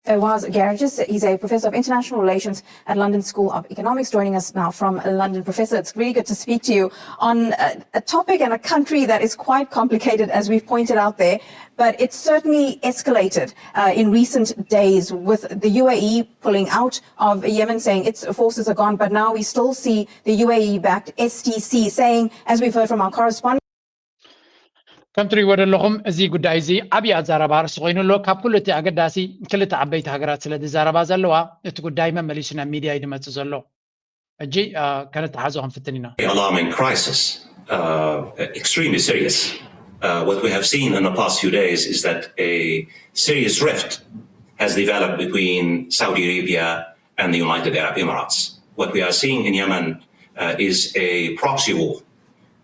Fawaz Gerges. He's a professor of international relations at London School of Economics, joining us now from London. Professor, it's really good to speak to you on a, a topic and a country that is quite complicated, as we've pointed out there, but it's certainly escalated uh, in recent days, with the U A E pulling out of Yemen, saying its forces are gone, but now we still see the U A E-backed S T C saying, as we've heard from our correspondent, ከም ትሪእዎ ዘለኹም፣ እዚ ጉዳይ እዚ ዓብዪ ኣዛራቢ ኣርእስቲ ኮይኑ ኣሎ። ካብ ኩሉ እቲ ኣገዳሲ ክልተ ዓበይቲ ሃገራት ስለ ዝዛረባ ዘለዋ፣ እቲ ጉዳይ መመሊሱ ናብ ሚድያ እዩ ዝመፅእ ዘሎ። ሕጂ ከነተሓዞ ክንፍትን ኢና። Alarming crisis, uh, extremely serious. Uh, what we have seen in the past few days is that a serious rift has developed between Saudi Arabia and the United Arab Emirates. What we are seeing in Yemen uh, is a proxy war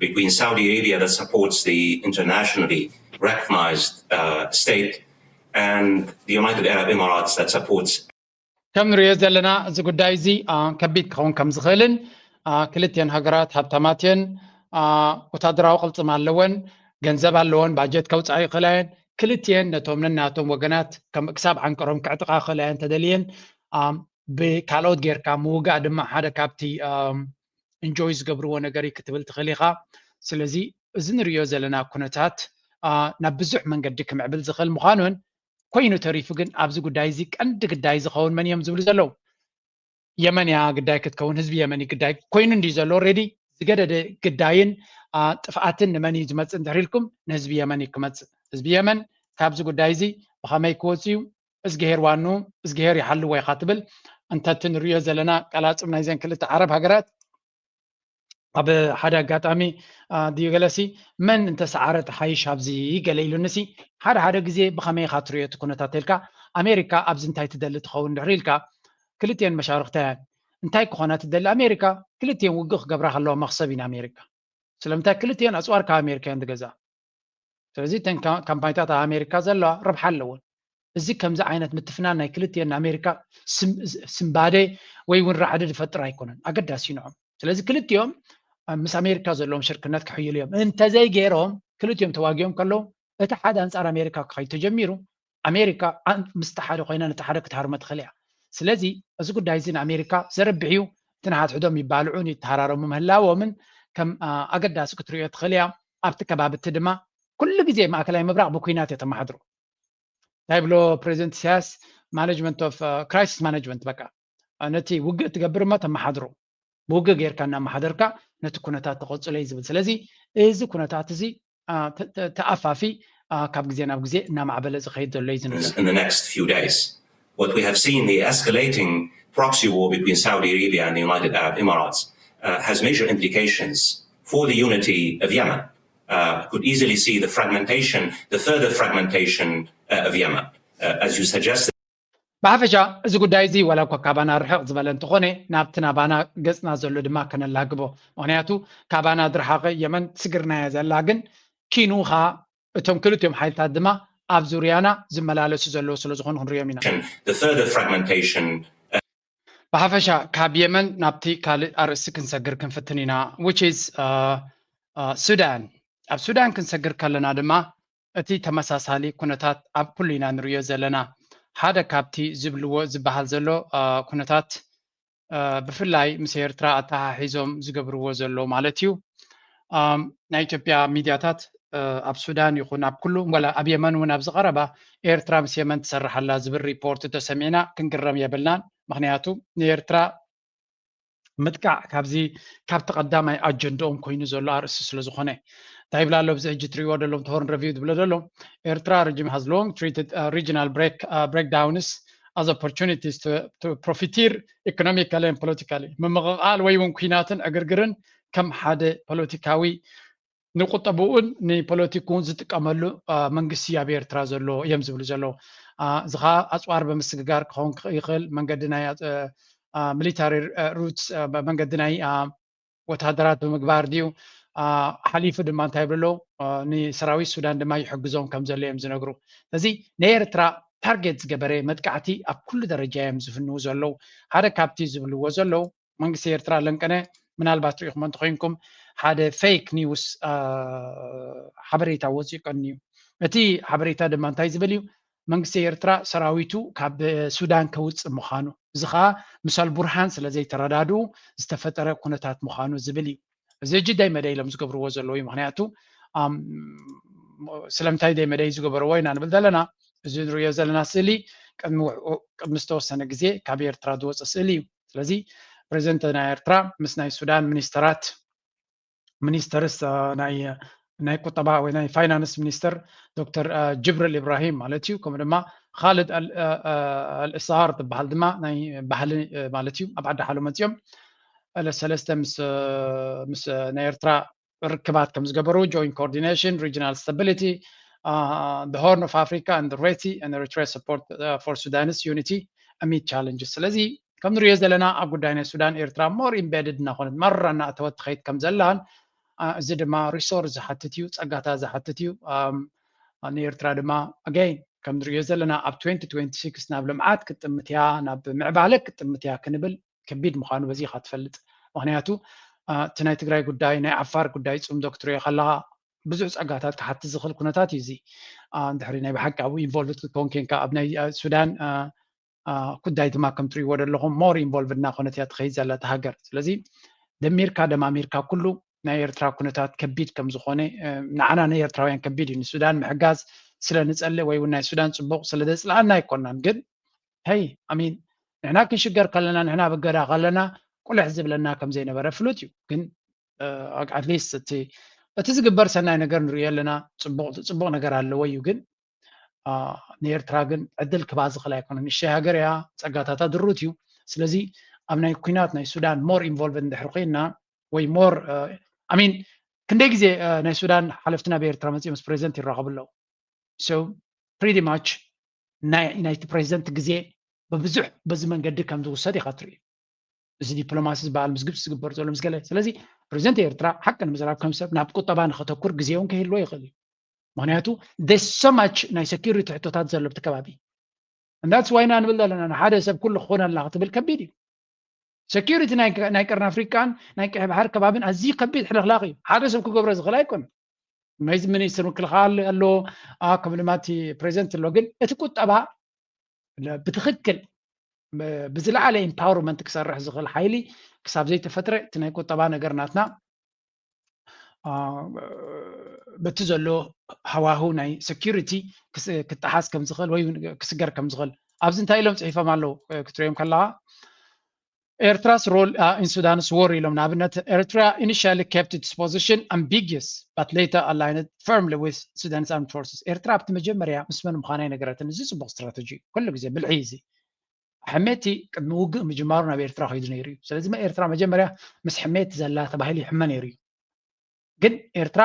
between Saudi Arabia, that supports the internationally recognized uh, state, and the United Arab Emirates, that supports ከም ንሪኦ ዘለና፣ እዚ ጉዳይ እዚ ከቢድ ክኸውን ከም ዝኽእልን፣ ክልቲኤን ሃገራት ሃብታማት እየን፣ ወታደራዊ ቅልፅም ኣለወን፣ ገንዘብ ኣለወን፣ ባጀት ከውፅኣ ይኽእላ እየን። ክልቲኤን ነቶም ነናቶም ወገናት ክሳብ ዓንቀሮም ክዕጥቓ ይኽእላ እየን እንተደልየን። ብካልኦት ጌርካ ምውጋእ ድማ ሓደ ካብቲ ኢንጆይ ዝገብርዎ ነገር እዩ ክትብል ትኽእል ኢኻ። ስለዚ እዚ ንሪኦ ዘለና ኩነታት ናብ ብዙሕ መንገዲ ክምዕብል ዝኽእል ምዃኑን፣ ኮይኑ ተሪፉ ግን ኣብዚ ጉዳይ እዚ ቀንዲ ግዳይ ዝኸውን መን እዮም ዝብሉ ዘለዉ? የመን እያ ግዳይ ክትከውን፣ ህዝቢ የመን እዩ ግዳይ ኮይኑ እንድዩ ዘሎ። ኦልሬዲ ዝገደደ ግዳይን ጥፍኣትን ንመን እዩ ዝመፅእ እንድሕር ኢልኩም፣ ንህዝቢ የመን እዩ ክመፅእ። ህዝቢ የመን ካብዚ ጉዳይ እዚ ብኸመይ ክወፅእ እዩ? እዝግሄር ዋኑ፣ እዝግሄር ይሓልዎ ኢኻ ትብል። እንተቲ ንሪኦ ዘለና ቀላፅም ናይዘን ክልተ ዓረብ ሃገራት ኣብ ሓደ ኣጋጣሚ ድዩ ገለሲ፣ መን እንተሰዓረ ተሓይሽ ኣብዚ ገለ ኢሉንሲ፣ ሓደ ሓደ ግዜ ብኸመይ ኢኻ ትሪኦ እቲ ኩነታት ኢልካ፣ ኣሜሪካ ኣብዚ እንታይ ትደሊ ትኸውን ድሕሪ ኢልካ፣ ክልቲኤን መሻርኽታ እያን። እንታይ ክኾና ትደሊ ኣሜሪካ? ክልቲኤን ውግእ ክገብራ ከለዋ መኽሰብ ኢና ኣሜሪካ። ስለምንታይ? ክልቲኤን ኣፅዋር ካብ ኣሜሪካ እየን ዝገዝኣ። ስለዚ እተን ካምፓኒታት ኣብ ኣሜሪካ ዘለዋ ረብሓ ኣለወን። እዚ ከምዚ ዓይነት ምትፍናን ናይ ክልቲኤን ንኣሜሪካ ስምባደ ወይ እውን ራዕዲ ዝፈጥር ኣይኮነን፣ ኣገዳሲ እዩ ንዖም። ስለዚ ክልቲኦም ምስ ኣሜሪካ ዘለዎም ሽርክነት ክሕይሉ እዮም። እንተዘይገይሮም፣ ክልቲኦም ተዋጊኦም ከለዉ እቲ ሓደ ኣንፃር ኣሜሪካ ክኸይድ ተጀሚሩ፣ ኣሜሪካ ምስቲ ሓደ ኮይና ነቲ ሓደ ክትሃርሞ ትኽእል እያ። ስለዚ እዚ ጉዳይ እዚ ንኣሜሪካ ዘርብሕ እዩ። እቲ ንሓድሕዶም ይባልዑን ይተሃራረሙ ምህላዎምን ከም ኣገዳሲ ክትሪኦ ትኽእል እያ። ኣብቲ ከባቢ እቲ ድማ ኩሉ ግዜ ማእከላይ ምብራቕ ብኩናት እየ ተመሓድሮ። እንታይ ብሎ ፕሬዚደንት ኢሳያስ? ማኔጅመንት ኦፍ ክራይሲስ ማኔጅመንት፣ በቃ ነቲ ውግእ ትገብር እሞ ተመሓድሮ፣ ብውግእ ጌርካ እናመሓደርካ ነቲ ኩነታት ተቐፅሎ እዩ ዝብል። ስለዚ እዚ ኩነታት እዚ ተኣፋፊ ካብ ግዜ ናብ ግዜ እናማዕበለ ዝኸይድ ዘሎ እዩ ዝንገር። In the next few days, what we have seen, the escalating proxy war between Saudi Arabia and the United Arab Emirates, uh, has major implications for the unity of Yemen. Uh, could easily see the fragmentation, the further fragmentation uh, of Yemen, uh, as you suggested. ብሓፈሻ እዚ ጉዳይ እዚ ዋላ እኳ ካባና ርሕቕ ዝበለ እንተኾነ፣ ናብቲ ናባና ገፅና ዘሎ ድማ ከነላግቦ። ምኽንያቱ ካባና ዝረሓቐ የመን ስግርናያ ዘላ፣ ግን ኪኑ ኸዓ እቶም ክልቲኦም ሓይልታት ድማ ኣብ ዙርያና ዝመላለሱ ዘለዉ ስለ ዝኾኑ ክንሪኦም ኢና። The further fragmentation ብሓፈሻ ካብ የመን ናብቲ ካልእ ኣርእስቲ ክንሰግር ክንፍትን ኢና፣ which is ሱዳን። ኣብ ሱዳን ክንሰግር ከለና ድማ እቲ ተመሳሳሊ ኩነታት ኣብ ኩሉ ኢና ንርእዮ ዘለና። ሓደ ካብቲ ዝብልዎ ዝበሃል ዘሎ ኩነታት ብፍላይ ምስ ኤርትራ ኣተሓሒዞም ዝገብርዎ ዘሎ ማለት እዩ። ናይ ኢትዮጵያ ሚድያታት ኣብ ሱዳን ይኹን ኣብ ኩሉ፣ ዋላ ኣብ የመን እውን ኣብዚ ቀረባ ኤርትራ ምስ የመን ትሰርሕ ኣላ ዝብል ሪፖርት እንተሰሚዕና ክንግረም የብልናን። ምኽንያቱ ንኤርትራ ምጥቃዕ ካብዚ ካብቲ ቀዳማይ ኣጀንድኦም ኮይኑ ዘሎ ኣርእስቲ ስለ ዝኾነ። እንታይ ይብላ ኣሎ ኣብዚ ሕጂ ትሪእዎ ዘለኹም፣ እቲ ሆርን ሪቪው ዝብሎ ዘሎ፣ ኤርትራ regime has long treated regional breakdowns as opportunities to profiteer economically and politically። ምምቕቓል ወይ እውን ኲናትን ዕግርግርን ከም ሓደ ፖለቲካዊ ንቁጠብኡን ንፖለቲክኡን ዝጥቀመሉ መንግስቲ ኣብ ኤርትራ ዘሎ እዮም ዝብሉ ዘለዉ። እዚ ኸዓ ኣፅዋር ብምስግጋር ክኸውን ይኽእል፣ መንገዲ ናይ ሚሊታሪ ሩትስ፣ መንገዲ ናይ ወታደራት ብምግባር ድዩ? ሓሊፉ ድማ እንታይ ይብሉ ኣለዉ? ንሰራዊት ሱዳን ድማ ይሕግዞም ከም ዘሎ እዮም ዝነግሩ። ስለዚ ናይ ኤርትራ ታርጌት ዝገበረ መጥቃዕቲ ኣብ ኩሉ ደረጃ እዮም ዝፍንዉ ዘለዉ። ሓደ ካብቲ ዝብልዎ ዘለዉ መንግስቲ ኤርትራ ለንቀነ ምናልባት ርኢኹሞ እንተኾይንኩም ሓደ ፌክ ኒውስ ሓበሬታ ወፂኡ ቀንዩ። እቲ ሓበሬታ ድማ እንታይ ዝብል እዩ? መንግስቲ ኤርትራ ሰራዊቱ ካብ ሱዳን ከውፅእ ምዃኑ፣ እዚ ከዓ ምስ ኣልቡርሃን ስለ ዘይተረዳድኡ ዝተፈጠረ ኩነታት ምዃኑ ዝብል እዩ። እዚ ሕጂ ዳይ መዳይ ኢሎም ዝገብርዎ ዘለዉ እዩ። ምክንያቱ ስለምንታይ ዳይ መዳይ ዝገበርዎ ኢና ንብል ዘለና። እዚ ንሪኦ ዘለና ስእሊ ቅድሚ ዝተወሰነ ግዜ ካብ ኤርትራ ዝወፀ ስእሊ እዩ። ስለዚ ፕሬዚደንት ናይ ኤርትራ ምስ ናይ ሱዳን ሚኒስተራት ሚኒስተርስ ናይ ናይ ቁጠባ ወይ ናይ ፋይናንስ ሚኒስተር ዶክተር ጅብሪል ኢብራሂም ማለት እዩ። ከምኡ ድማ ካልድ ኣልእሳር ዝበሃል ድማ ናይ ባህሊ ማለት እዩ። ኣብ ዓዲ ሓሎ መፂኦም ሰለስተ ምስ ምስ ናይ ኤርትራ ርክባት ከም ዝገበሩ joint coordination regional stability the Horn of Africa and Red Sea and Eritrea support for Sudanese unity amid challenges። ስለዚ ከም ንሪኦ ዘለና ኣብ ጉዳይ ናይ ሱዳን ኤርትራ more embedded እናኾነት ማራ እናእተወት ትኸይድ ከም ዘላን እዚ ድማ ሪሶርስ ዝሓትት እዩ፣ ፀጋታት ዝሓትት እዩ። ንኤርትራ ድማ ኣገይን ከም ንሪኦ ዘለና ኣብ twenty twenty-six ናብ ልምዓት ክትጥምት እያ፣ ናብ ምዕባለ ክትጥምት እያ ክንብል ከቢድ ምዃኑ በዚ ኢኻ ትፈልጥ። ምክንያቱ እቲ ናይ ትግራይ ጉዳይ ናይ ዓፋር ጉዳይ ፅምዶ ክትሪኦ ከለካ ብዙሕ ፀጋታት ክሓትት ዝኽእል ኩነታት እዩ እዚ። ድሕሪ ናይ ብሓቂ ኣብኡ ኢንቮልቭድ ክትከውን ኮንካ ኣብ ናይ ሱዳን ጉዳይ ድማ ከም ትሪእዎ ዘለኹም more ኢንቮልቭድ እናኾነት እያ ትኸይድ ዘላ እታ ሃገር። ስለዚ ደሚርካ ደማሚርካ ኩሉ ናይ ኤርትራ ኩነታት ከቢድ ከም ዝኾነ ንዓና ናይ ኤርትራውያን ከቢድ እዩ። ንሱዳን ምሕጋዝ ስለ ንጸልእ ወይ እውን ናይ ሱዳን ጽቡቕ ስለ ዘጽልኣና ኣይኮናን። ግን ሄይ ኣሚን ንሕና ክንሽገር ከለና ንሕና ኣብ እገዳ ከለና ቁልሕ ዝብለና ከም ዘይነበረ ፍሉጥ እዩ። ግን ኣትሊስት እቲ እቲ ዝግበር ሰናይ ነገር ንሪኦ ኣለና። ጽቡቕ ጽቡቕ ነገር ኣለዎ እዩ። ግን ንኤርትራ ግን ዕድል ክባ ዝኽእል ኣይኮነን። ንእሽተይ ሃገር እያ፣ ጸጋታታ ድሩት እዩ። ስለዚ ኣብ ናይ ኩናት ናይ ሱዳን more ኢንቮልቭድ እንድሕር ኮይና ወይ more ኣሚን ክንደይ ግዜ ናይ ሱዳን ሓለፍቲ ናብ ኤርትራ መፂኦም ምስ ፕሬዚደንት ይራኸቡ ኣለዉ። So pretty much ናይቲ ፕሬዚደንት ግዜ ብብዙሕ በዚ መንገዲ ከም ዝውሰድ ኢኻ ትርኢ። እዚ ዲፕሎማሲ ዝበሃል ምስ ግብፂ ዝግበር ዘሎ ምስ ገለ። ስለዚ ፕሬዚደንት ኤርትራ ሓቂ ንምዝራብ ከም ሰብ ናብ ቁጠባ ንኸተኩር ግዜ እውን ከይህልዎ ይኽእል እዩ። ምክንያቱ there's so much ናይ ሴኪሪቲ ሕቶታት ዘሎ ኣብቲ ከባቢ። And that's why ኢና ንብል ዘለና ንሓደ ሰብ ኩሉ ክኾነልና ክትብል ከቢድ እዩ። ሴኪሪቲ ናይ ቀርኒ ኣፍሪቃን ናይ ቀይሕ ባሕሪ ከባቢን ኣዝዩ ከቢድ ሕልኽላኽ እዩ። ሓደ ሰብ ክገብሮ ዝኽእል ኣይኮነን። ናይዚ ሚኒስትር ምክልኻል ኣሎ፣ ከምኡ ድማ እቲ ፕሬዚደንት ኣሎ። ግን እቲ ቁጠባ ብትኽክል ብዝለዓለ ኢምፓወርመንት ክሰርሕ ዝኽእል ሓይሊ ክሳብ ዘይተፈጥረ እቲ ናይ ቁጠባ ነገር ናትና በቲ ዘሎ ሃዋህው ናይ ሴኪሪቲ ክጠሓስ ከም ዝኽእል ወይ ክስገር ከም ዝኽእል ኣብዚ እንታይ ኢሎም ፅሒፎም ኣለዉ ክትሪኦም ከለኻ ኤርትራስ role in Sudan's war ኢሎም ንኣብነት ኤርትራ initially kept its position ambiguous but later aligned firmly with Sudan's armed forces። ኤርትራ ኣብቲ መጀመርያ ምስ መን ምዃና ኣይነገረትን። እዚ ፅቡቕ ስትራተጂ እዩ። ኩሉ ግዜ ብልሒ እዩ እዚ። ሕሜቲ ቅድሚ ውግእ ምጅማሩ ናብ ኤርትራ ከይዱ ነይሩ እዩ። ስለዚ ኤርትራ መጀመርያ ምስ ሕሜቲ ዘላ ተባሂሉ ይሕመ ነይሩ እዩ። ግን ኤርትራ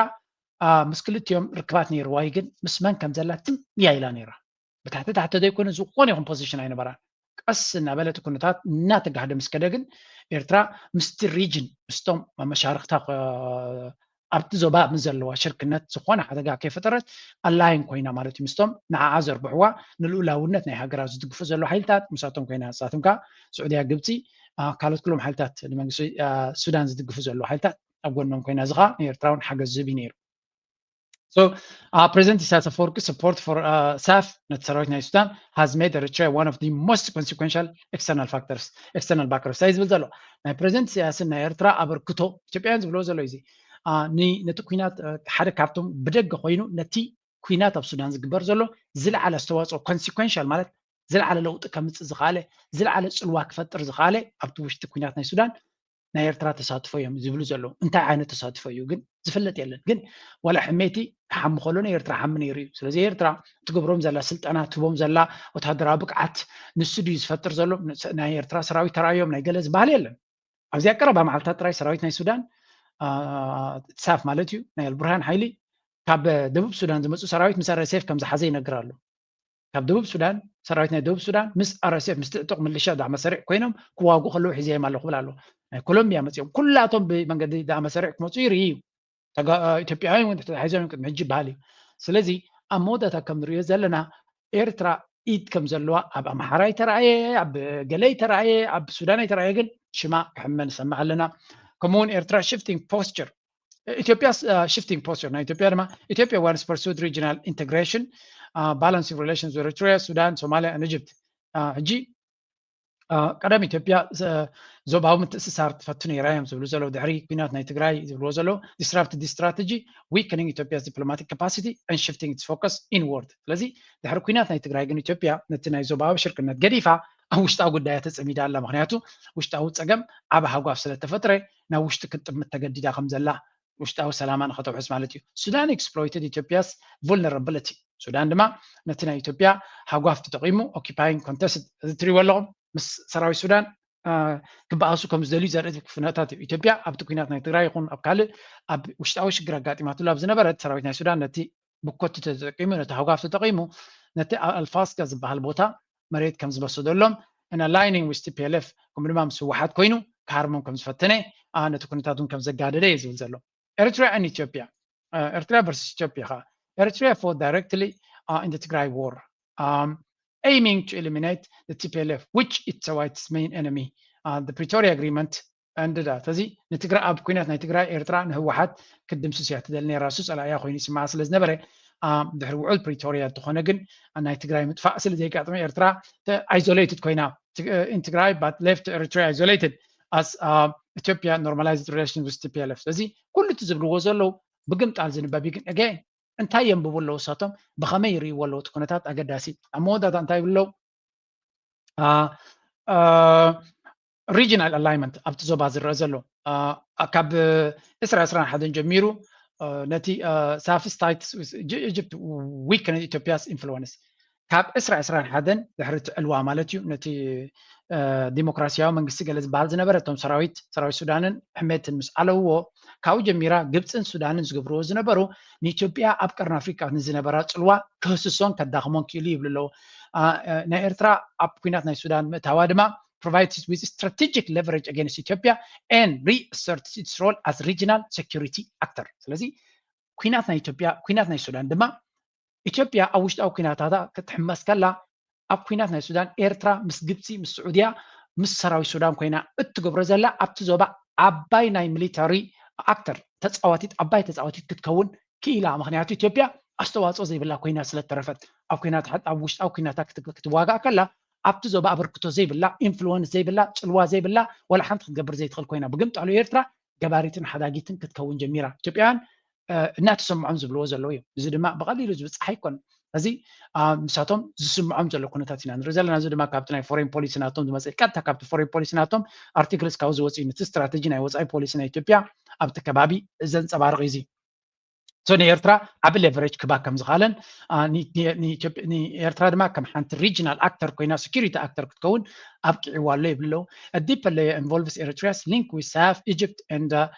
ምስ ክልቲኦም ርክባት ነይርዋ እዩ። ግን ምስ መን ከም ዘላ ትም እያ ኢላ ነይራ። ብታሕቲ ታሕቲ ዘይኮነ ዝኾነ ይኹን ፖዚሽን ኣይነበራን። ቀስ እናበለ እቲ ኩነታት እናተጋህደ ምስ ከደ ግን ኤርትራ ምስቲ ሪጅን ምስቶም መሻርክታ ኣብቲ ዞባ ምስ ዘለዋ ሽርክነት ዝኾነ ሓደጋ ከይፈጠረት ኣላይን ኮይና ማለት እዩ። ምስቶም ንዓኣ ዘርብሕዋ ንልኡላውነት ናይ ሃገራ ዝድግፉ ዘለዉ ሓይልታት ምሳቶም ኮይና ንሳቶም ከዓ ስዑድያ፣ ግብፂ፣ ካልኦት ኩሎም ሓይልታት ንመንግስቲ ሱዳን ዝድግፉ ዘለዉ ሓይልታት ኣብ ጎኖም ኮይና እዚ ከዓ ንኤርትራ እውን ሓገዝ ዝህብ እዩ ነይሩ። So uh, President Isaias Afwerki support for uh, SAF ነቲ ሰራዊት ናይ ሱዳን has made Eritrea one of the most consequential external factors, external backers። እንታይ ዝብል ዘሎ ናይ ፕሬዚደንት ኢሳያስን ናይ ኤርትራ ኣበርክቶ ኢትዮጵያውያን ዝብልዎ ዘሎ እዚ ነቲ ኩናት ሓደ ካብቶም ብደገ ኮይኑ ነቲ ኩናት ኣብ ሱዳን ዝግበር ዘሎ ዝለዓለ ኣስተዋፅኦ ኮንሲኮንሻል ማለት ዝለዓለ ለውጢ ከምፅእ ዝኸኣለ ዝለዓለ ፅልዋ ክፈጥር ዝኸኣለ ኣብቲ ውሽጢ ኩናት ናይ ሱዳን ናይ ኤርትራ ተሳትፎ እዮም ዝብሉ ዘለዉ። እንታይ ዓይነት ተሳትፎ እዩ ግን ዝፍለጥ የለን። ግን ዋላ ሕሜቲ ክሓሚ ከሎ ናይ ኤርትራ ሓሚ ነይሩ እዩ። ስለዚ ኤርትራ ትገብሮም ዘላ ስልጠና ትህቦም ዘላ ወታደራዊ ብቅዓት ንሱ ድዩ ዝፈጥር ዘሎ? ናይ ኤርትራ ሰራዊት ተራእዮም ናይ ገለ ዝበሃል የለን። ኣብዚኣ ቀረባ መዓልታት ጥራይ ሰራዊት ናይ ሱዳን ሳፍ ማለት እዩ ናይ ኣልቡርሃን ሓይሊ ካብ ደቡብ ሱዳን ዝመፁ ሰራዊት ምስ ኣር ኤስ ኤፍ ከም ዝሓዘ ይነግር ኣሎ። ካብ ደቡብ ሱዳን ሰራዊት ናይ ደቡብ ሱዳን ምስ ኣር ኤስ ኤፍ ምስ ትዕጡቕ ምልሻ ዳዕመ ሰሪዕ ኮይኖም ክዋግኡ ከለዉ ሒዘዮም ኣለኹ ክብል ኣሎ። ናይ ኮሎምቢያ መፂኦም ኩላቶም ብመንገዲ ዳዕመ ሰሪዕ ክመፁ ይርኢ እዩ። ኢትዮጵያውያን እውን ተታሒዞም እዮም ቅድሚ ሕጂ ይበሃል እዩ። ስለዚ ኣብ መወዳእታ ከም ንሪኦ ዘለና ኤርትራ ኢድ ከም ዘለዋ ኣብ ኣምሓራ ይተረኣየ፣ ኣብ ገለ ይተረኣየ፣ ኣብ ሱዳን ይተረኣየ፣ ግን ሽማ ክሕመ ንሰምዕ ኣለና። ከምኡ እውን ኤርትራ ሽፍቲንግ ፖስቸር ኢትዮጵያ ሽፍቲንግ ፖስቸር ናይ ኢትዮጵያ ድማ ኢትዮጵያ ዋንስ ፐርሱድ ሪጂናል ኢንተግሬሽን balance relations with Eritrea, Sudan, Somalia and Egypt። ሕጂ ቀደም ኢትዮጵያ ዞባዊ ምትእስሳር ትፈቱ ነይራ እዮም ዝብሉ ዘለዉ፣ ድሕሪ ኩናት ናይ ትግራይ ዝብልዎ ዘለዉ disrupted strategy, weakening Ethiopia's diplomatic capacity and shifting its focus inward። ስለዚ ድሕሪ ኩናት ናይ ትግራይ ግን ኢትዮጵያ ነቲ ናይ ዞባዊ ሽርክነት ገዲፋ ኣብ ውሽጣዊ ጉዳያ ተጸሚዳ ኣላ። ምክንያቱ ውሽጣዊ ጸገም ዓቢ ሃጓፍ ስለተፈጥረ ናብ ውሽጢ ክትጥምት ተገዲዳ ከም ዘላ፣ ውሽጣዊ ሰላማ ንኸተውሕስ ማለት እዩ። Sudan exploited Ethiopia's vulnerability። ሱዳን ድማ ነቲ ናይ ኢትዮጵያ ሃጓፍ ተጠቒሙ occupying contest፣ እዚ ትሪእዎ ኣለኹም፣ ምስ ሰራዊት ሱዳን ክበኣሱ ከም ዝደልዩ ዘርኢ ኩነታት እዩ። ኢትዮጵያ ኣብቲ ኩናት ናይ ትግራይ ይኹን ኣብ ካልእ ኣብ ውሽጣዊ ሽግር ኣጋጢማትሉ ኣብ ዝነበረት፣ ሰራዊት ናይ ሱዳን ነቲ ብኮቲ ተጠቂሙ፣ ነቲ ሃጓፍ ተጠቂሙ ነቲ ኣልፋስጋ ዝበሃል ቦታ መሬት ከም ዝወሰደሎም and aligning with T P L F፣ ከምኡ ድማ ምስ ህወሓት ኮይኑ ክሃርሞም ከም ዝፈተነ፣ ነቲ ኩነታት እውን ከም ዘጋደደ እዩ ዝብል ዘሎ። Eritrea and Ethiopia, Eritrea versus Ethiopia ከ? Eritrea fought directly in the Tigray war, aiming to eliminate the T P L F, which is Tawit's main enemy. The Pretoria Agreement ended that። እዚ ንትግራይ፣ ኣብ ኩናት ናይ ትግራይ ኤርትራ ንህወሓት ክትድምስስ እያ ትደሊ ነይራ። እሱ ጸላእያ ኮይኑ ይስምዓ ስለ ዝነበረ፣ ድሕሪ ውዕል ፕሪቶርያ እንተኾነ ግን ናይ ትግራይ ምጥፋእ ስለ ዘይጋጥመ ኤርትራ isolated ኮይና፣ in Tigray but left Eritrea isolated as Ethiopia normalized relations with T P L F። ስለዚ ኩሉ እቲ ዝብልዎ ዘለዉ ብግምጣል ዝንበብ እዩ። ግን again እንታይ የንብቡ ኣለዉ እሳቶም፣ ብኸመይ ይርእይዎ ኣለዉ እቲ ኩነታት ኣገዳሲ። ኣብ መወዳእታ እንታይ ይብሉ ኣለዉ? Regional alignment ኣብቲ ዞባ ዝረአ ዘሎ ካብ ዕስራ ዕስራን ሓደን ጀሚሩ ነቲ ሳፍስ ታይትስ ኢጅፕት ዊክነድ ኢትዮጵያስ ኢንፍሉወንስ ካብ ዕስራ ዕስራን ሓደን ድሕሪ እቲ ዕልዋ ማለት እዩ፣ ነቲ ዲሞክራሲያዊ መንግስቲ ገለ ዝበሃል ዝነበረ፣ እቶም ሰራዊት ሰራዊት ሱዳንን ሕሜትን ምስ ኣለውዎ፣ ካብኡ ጀሚራ ግብፅን ሱዳንን ዝገብርዎ ዝነበሩ ንኢትዮጵያ ኣብ ቀርኒ ኣፍሪቃ ንዝነበራ ፅልዋ ክህስሶን ከዳኽሞን ክኢሉ ይብሉ ኣለዉ። ናይ ኤርትራ ኣብ ኩናት ናይ ሱዳን ምእታዋ ድማ provides with strategic leverage against Ethiopia and reasserts its role as regional security actor። ስለዚ ኩናት ናይ ኢትዮጵያ፣ ኩናት ናይ ሱዳን ድማ ኢትዮጵያ ኣብ ውሽጣዊ ኩናታታ ክትሕመስ ከላ፣ ኣብ ኩናት ናይ ሱዳን ኤርትራ ምስ ግብፂ፣ ምስ ስዑድያ፣ ምስ ሰራዊት ሱዳን ኮይና እትገብሮ ዘላ ኣብቲ ዞባ ዓባይ ናይ ሚሊታሪ ኣክተር፣ ተፃዋቲት፣ ዓባይ ተፃዋቲት ክትከውን ክኢላ። ምክንያቱ ኢትዮጵያ ኣስተዋፅኦ ዘይብላ ኮይና ስለተረፈት፣ ኣብ ኩናት ኣብ ውሽጣዊ ኩናታ ክትዋጋእ ከላ ኣብቲ ዞባ ኣበርክቶ ዘይብላ፣ ኢንፍሉወንስ ዘይብላ፣ ፅልዋ ዘይብላ፣ ዋላ ሓንቲ ክትገብር ዘይትኽእል ኮይና፣ ብግምጣሉ ኤርትራ ገባሪትን ሓዳጊትን ክትከውን ጀሚራ። ኢትዮጵያውያን እናተሰምዖም ዝብልዎ ዘለዉ እዮም። እዚ ድማ ብቐሊሉ ዝብፃሕ ኣይኮን። እዚ ንሳቶም ዝስምዖም ዘሎ ኩነታት ኢና ንርኢ ዘለና። እዚ ድማ ካብቲ ናይ ፎሬን ፖሊሲ ናቶም ዝመፅእ፣ ቀጥታ ካብቲ ፎሬን ፖሊሲ ናቶም ኣርቲክልስ ካብ ዝወፅእ እዩ። ነቲ ስትራተጂ ናይ ወፃኢ ፖሊሲ ናይ ኢትዮጵያ ኣብቲ ከባቢ ዘንፀባርቕ እዩ። እዚ ንኤርትራ ዓቢ ሌቨሬጅ ክባ ከም ዝኽኣለን፣ ንኤርትራ ድማ ከም ሓንቲ ሪጅናል ኣክተር ኮይና፣ ሴኩሪቲ ኣክተር ክትከውን ኣብቂዕዋ ኣሎ ይብሉ ኣለዉ። A deeper layer involves Eritrea's link with Saf, Egypt and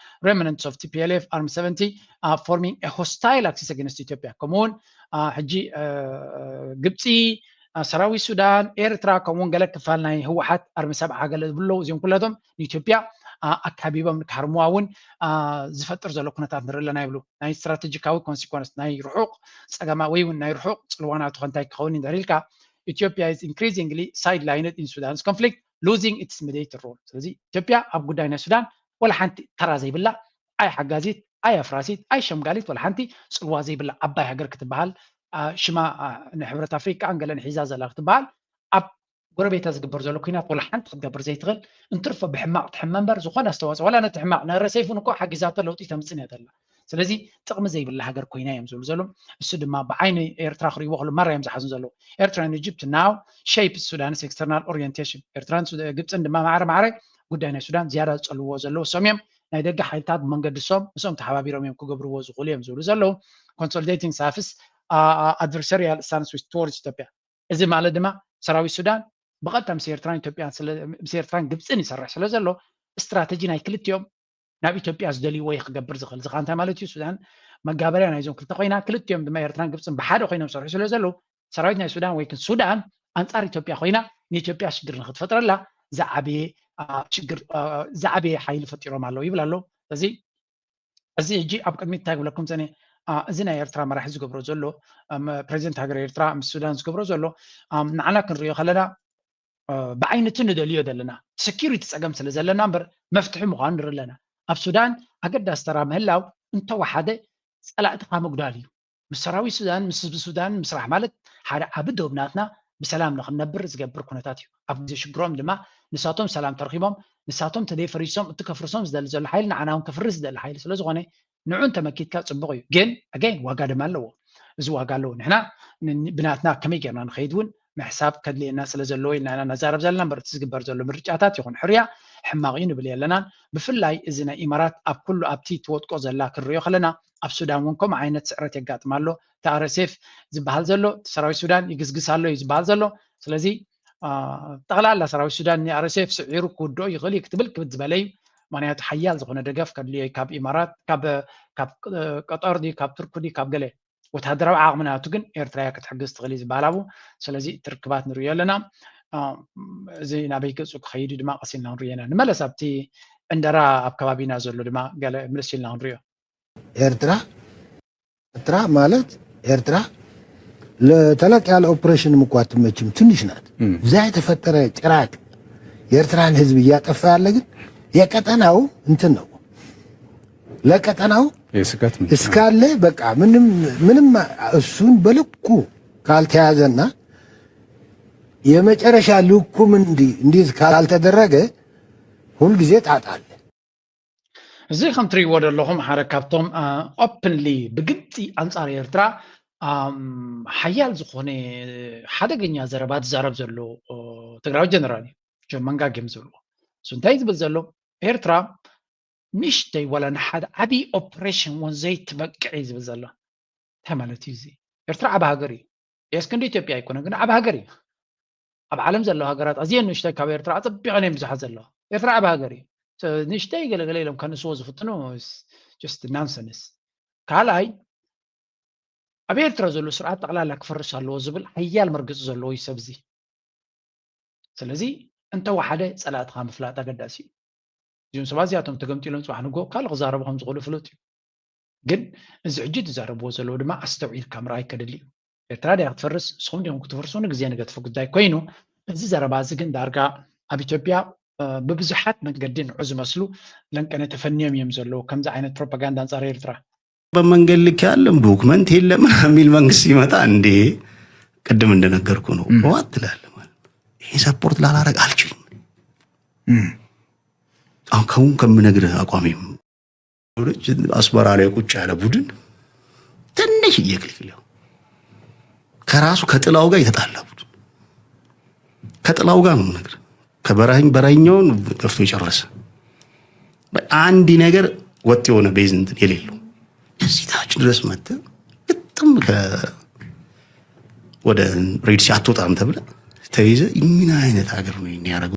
remnants of T P L F Army seventy forming a hostile axis against Ethiopia። ከምኡውን ሕጂ ግብፂ፣ ሰራዊት ሱዳን፣ ኤርትራ፣ ከምኡውን ገለ ክፋል ናይ ህወሓት ኣርሚ ሰብዓ ገለ ዝብሉ ኣለዉ። እዚኦም ኩላቶም ንኢትዮጵያ ኣካቢቦም ንክሃርምዋ እውን ዝፈጥር ዘሎ ኩነታት ንርኢ ኣለና ይብሉ። ናይ ስትራቴጂካዊ ኮንሲኮንስ፣ ናይ ርሑቕ ጸገማ ወይ እውን ናይ ርሑቕ ጽልዋ ናቱ ከ እንታይ ክኸውን እዩ እንድሕር ኢልካ፣ Ethiopia is increasingly sidelined in Sudan's conflict, losing its mediator role። ስለዚ ኢትዮጵያ ኣብ ጉዳይ ናይ ሱዳን ወላ ሓንቲ ተራ ዘይብላ፣ ኣይ ሓጋዚት፣ ኣይ ኣፍራሲት፣ ኣይ ሸምጋሊት፣ ወላ ሓንቲ ጽልዋ ዘይብላ ዓባይ ሃገር ክትበሃል፣ ሽማ ንሕብረት ኣፍሪቃ ገለን ሒዛ ዘላ ክትበሃል፣ ኣብ ጎረቤታ ዝግበር ዘሎ ኩናት ወላ ሓንቲ ክትገብር ዘይትኽእል፣ እንትርፎ ብሕማቕ ትሕመ እምበር ዝኾነ ኣስተዋፅኦ፣ ዋላ ነቲ ሕማቕ ንእረ ሰይፉን እኮ ሓጊዛቶ ለውጢ ተምፅን እያ ዘላ። ስለዚ ጥቕሚ ዘይብላ ሃገር ኮይና እዮም ዝብሉ ዘለዉ። እሱ ድማ ብዓይኒ ኤርትራ ክርእይዎ ከሎ ማራ እዮም ዝሓዝኑ ዘለዉ። ኤርትራ and Egypt now shape Sudan's external orientation። ኤርትራን ግብፅን ድማ ማዕረ ማዕረ ጉዳይ ናይ ሱዳን ዝያዳ ዝፀልውዎ ዘለዉ እሶም እዮም። ናይ ደገ ሓይልታት ብመንገዲ እሶም ምስኦም ተሓባቢሮም እዮም ክገብርዎ ዝኽእሉ እዮም ዝብሉ ዘለዉ። Consolidating Saf's adversarial stance towards Ethiopia። እዚ ማለት ድማ ሰራዊት ሱዳን ብቐጥታ ምስ ኤርትራን ኢትዮጵያን ምስ ኤርትራን ግብፅን ይሰርሕ ስለ ዘሎ ስትራተጂ ናይ ክልቲኦም ናብ ኢትዮጵያ ዝደልይዎ እዩ ክገብር ዝኽእል። እዚ ከዓ እንታይ ማለት እዩ? ሱዳን መጋበርያ ናይዞም ክልተ ኮይና፣ ክልቲኦም ድማ ኤርትራን ግብፅን ብሓደ ኮይኖም ዝሰርሑ ስለ ዘለዉ፣ ሰራዊት ናይ ሱዳን ወይ ሱዳን ኣንፃር ኢትዮጵያ ኮይና ንኢትዮጵያ ሽግር ንክትፈጥረላ ዝዓበየ ሽግር ዝዓበየ ሓይሊ ፈጢሮም ኣለዉ ይብል ኣሎ። እዚ እዚ ሕጂ ኣብ ቅድሚት እንታይ ክብለኩም ፀኒሐ፣ እዚ ናይ ኤርትራ መራሒ ዝገብሮ ዘሎ፣ ፕሬዚደንት ሃገር ኤርትራ ምስ ሱዳን ዝገብሮ ዘሎ፣ ንዓና ክንሪኦ ከለና ብዓይነቱ ንደልዮ ዘለና ሴኪሪቲ ፀገም ስለ ዘለና እምበር መፍትሒ ምዃኑ ንርኢ ኣለና። ኣብ ሱዳን ኣገዳሲ ተራ ምህላው እንተወሓደ ፀላእትኻ ምጉዳል እዩ። ምስ ሰራዊት ሱዳን፣ ምስ ህዝቢ ሱዳን ምስራሕ ማለት ሓደ ዓቢ ዶብ ናትና ብሰላም ንኽንነብር ዝገብር ኩነታት እዩ። ኣብ ግዜ ሽግሮም ድማ ንሳቶም ሰላም ተረኺቦም፣ ንሳቶም ተደይፈሪሶም እቲ ከፍርሶም ዝደሊ ዘሎ ሓይሊ ንዓና እውን ከፍርስ ዝደሊ ሓይሊ ስለ ዝኾነ ንዑ እንተመኪትካ ጽቡቕ እዩ። ግን ኣገይን ዋጋ ድማ ኣለዎ። እዚ ዋጋ ኣለዎ። ንሕና ብናትና ከመይ ጌርና ንኸይድ እውን ምሕሳብ ከድልየና ስለ ዘለዎ ኢልና ኢና ነዛረብ ዘለና እምበር እቲ ዝግበር ዘሎ ምርጫታት ይኹን ሕርያ ሕማቕ እዩ ንብል የለናን። ብፍላይ እዚ ናይ ኢማራት ኣብ ኩሉ ኣብቲ ትወጥቆ ዘላ ክንሪኦ ከለና ኣብ ሱዳን እውን ከምኡ ዓይነት ስዕረት የጋጥም ኣሎ። እቲ ኣርኤስኤፍ ዝበሃል ዘሎ እቲ ሰራዊት ሱዳን ይግዝግስ ኣሎ እዩ ዝበሃል ዘሎ። ስለዚ ጠቕላላ ሰራዊት ሱዳን ንኣርኤስኤፍ ስዒሩ ክውድኦ ይኽእል እዩ ክትብል ክብድ ዝበለ እዩ። ምክንያቱ ሓያል ዝኾነ ደገፍ ከድልዮ እዩ ካብ ኢማራት፣ ካብ ቀጠር ድዩ ካብ ቱርክ ድዩ ካብ ገለ ወታደራዊ ዓቕሚ ናቱ ግን ኤርትራ እያ ክትሕግዝ ትኽእል እዩ ዝበሃል ኣብኡ። ስለዚ እቲ ርክባት ንርእዮ ኣለና። እዚ ናበይ ገጹ ክኸይድ ድማ ቀስ ኢልና ክንርእዮ ኢና። ንመለስ ኣብቲ ዕንደራ ኣብ ከባቢና ዘሎ ድማ ገለ ምልስ ኢልና ክንርእዮ። ኤርትራ ኤርትራ ማለት ኤርትራ ለተለቅ ያለ ኦፕሬሽን እኮ አትመችም፣ ትንሽ ናት። እዛ የተፈጠረ ጭራቅ የኤርትራን ህዝብ እያጠፋ ያለ ግን የቀጠናው እንትን ነው። ለቀጠናው የስጋት ምንጭ ነው። እስካለ በቃ ምንም ምንም እሱን በልኩ ካልተያዘና የመጨረሻ ልኩም እንዲ እንዲህ ካልተደረገ ሁልጊዜ ጣጣ አለ። እዚ ከም ትርእይዎ ዘለኹም ሓደ ካብቶም ኦፕንሊ ብግልፂ ኣንፃር ኤርትራ ሓያል ዝኾነ ሓደገኛ ዘረባ ዝዛረብ ዘሎ ትግራዊ ጀነራል እዩ። ጆን መንጋግ እዮም ዝብልዎ። እሱ እንታይ ዝብል ዘሎ ኤርትራ ንእሽተይ ዋላ ንሓደ ዓብዪ ኦፕሬሽን እውን ዘይትበቅዕ እዩ ዝብል ዘሎ። እንታይ ማለት እዩ እዚ? ኤርትራ ዓቢ ሃገር እዩ። የስ ክንዲ ኢትዮጵያ ኣይኮነን ግን ዓቢ ሃገር እዩ። ኣብ ዓለም ዘለዋ ሃገራት ኣዝየን ንእሽተይ ካብ ኤርትራ ኣጸቢቐን እየን ብዙሓት ዘለዋ። ኤርትራ ዓቢ ሃገር እዩ። ንእሽተይ ገለገለ ኢሎም ከንስዎ ዝፍትኑ just nonsense። ካልኣይ ኣብ ኤርትራ ዘሎ ስርዓት ጠቕላላ ክፈርስ ኣለዎ ዝብል ሓያል መርገጺ ዘለዎ እዩ ሰብ እዚ። ስለዚ እንተወሓደ ጸላእትኻ ምፍላጥ ኣገዳሲ እዩ። እዚኦም ሰባት እዚኣቶም ተገምጢሎም ጽባሕ ንግሆ ካልእ ክዛረቡ ከም ዝኽእሉ ፍሉጥ እዩ። ግን እዚ ሕጂ ትዛረብዎ ዘለዉ ድማ ኣስተውዒልካ ምርኣይ ከድሊ እዩ። ኤርትራ ድያ ክትፈርስ ንስኹም ዲኹም ክትፈርሱ ንግዜ ንገድፎ ጉዳይ ኮይኑ እዚ ዘረባ እዚ ግን ዳርጋ ኣብ ኢትዮጵያ ብብዙሓት መንገዲ ንዑ ዝመስሉ ለንቀነ ተፈንዮም እዮም ዘለዉ ከምዚ ዓይነት ፕሮፓጋንዳ ኣንጻር ኤርትራ። በመንገድ ልክ ያለን ዶክመንት የለም ምናምን የሚል መንግስት ሲመጣ እንዴ ቅድም እንደነገርኩ ነው ዋት ትላለህ ማለት ይሄ ሰፖርት ላላረግ አልችልም። አሁን ከሁን ከምነግርህ አቋሜም አስመራ ላይ ቁጭ ያለ ቡድን ትንሽ እየክልክል ከራሱ ከጥላው ጋር የተጣላ ቡድን ከጥላው ጋር ነው ነገር ከበረኝ በረኛውን ገፍቶ የጨረሰ አንድ ነገር ወጥ የሆነ ቤዝ እንትን የሌለው እዚህ ታች ድረስ መጥተህ ግጥም ወደ ሬድ ሲ አትወጣም ተብለህ ተይዘህ ምን አይነት ሀገር ነው ይሄን ያደረገው?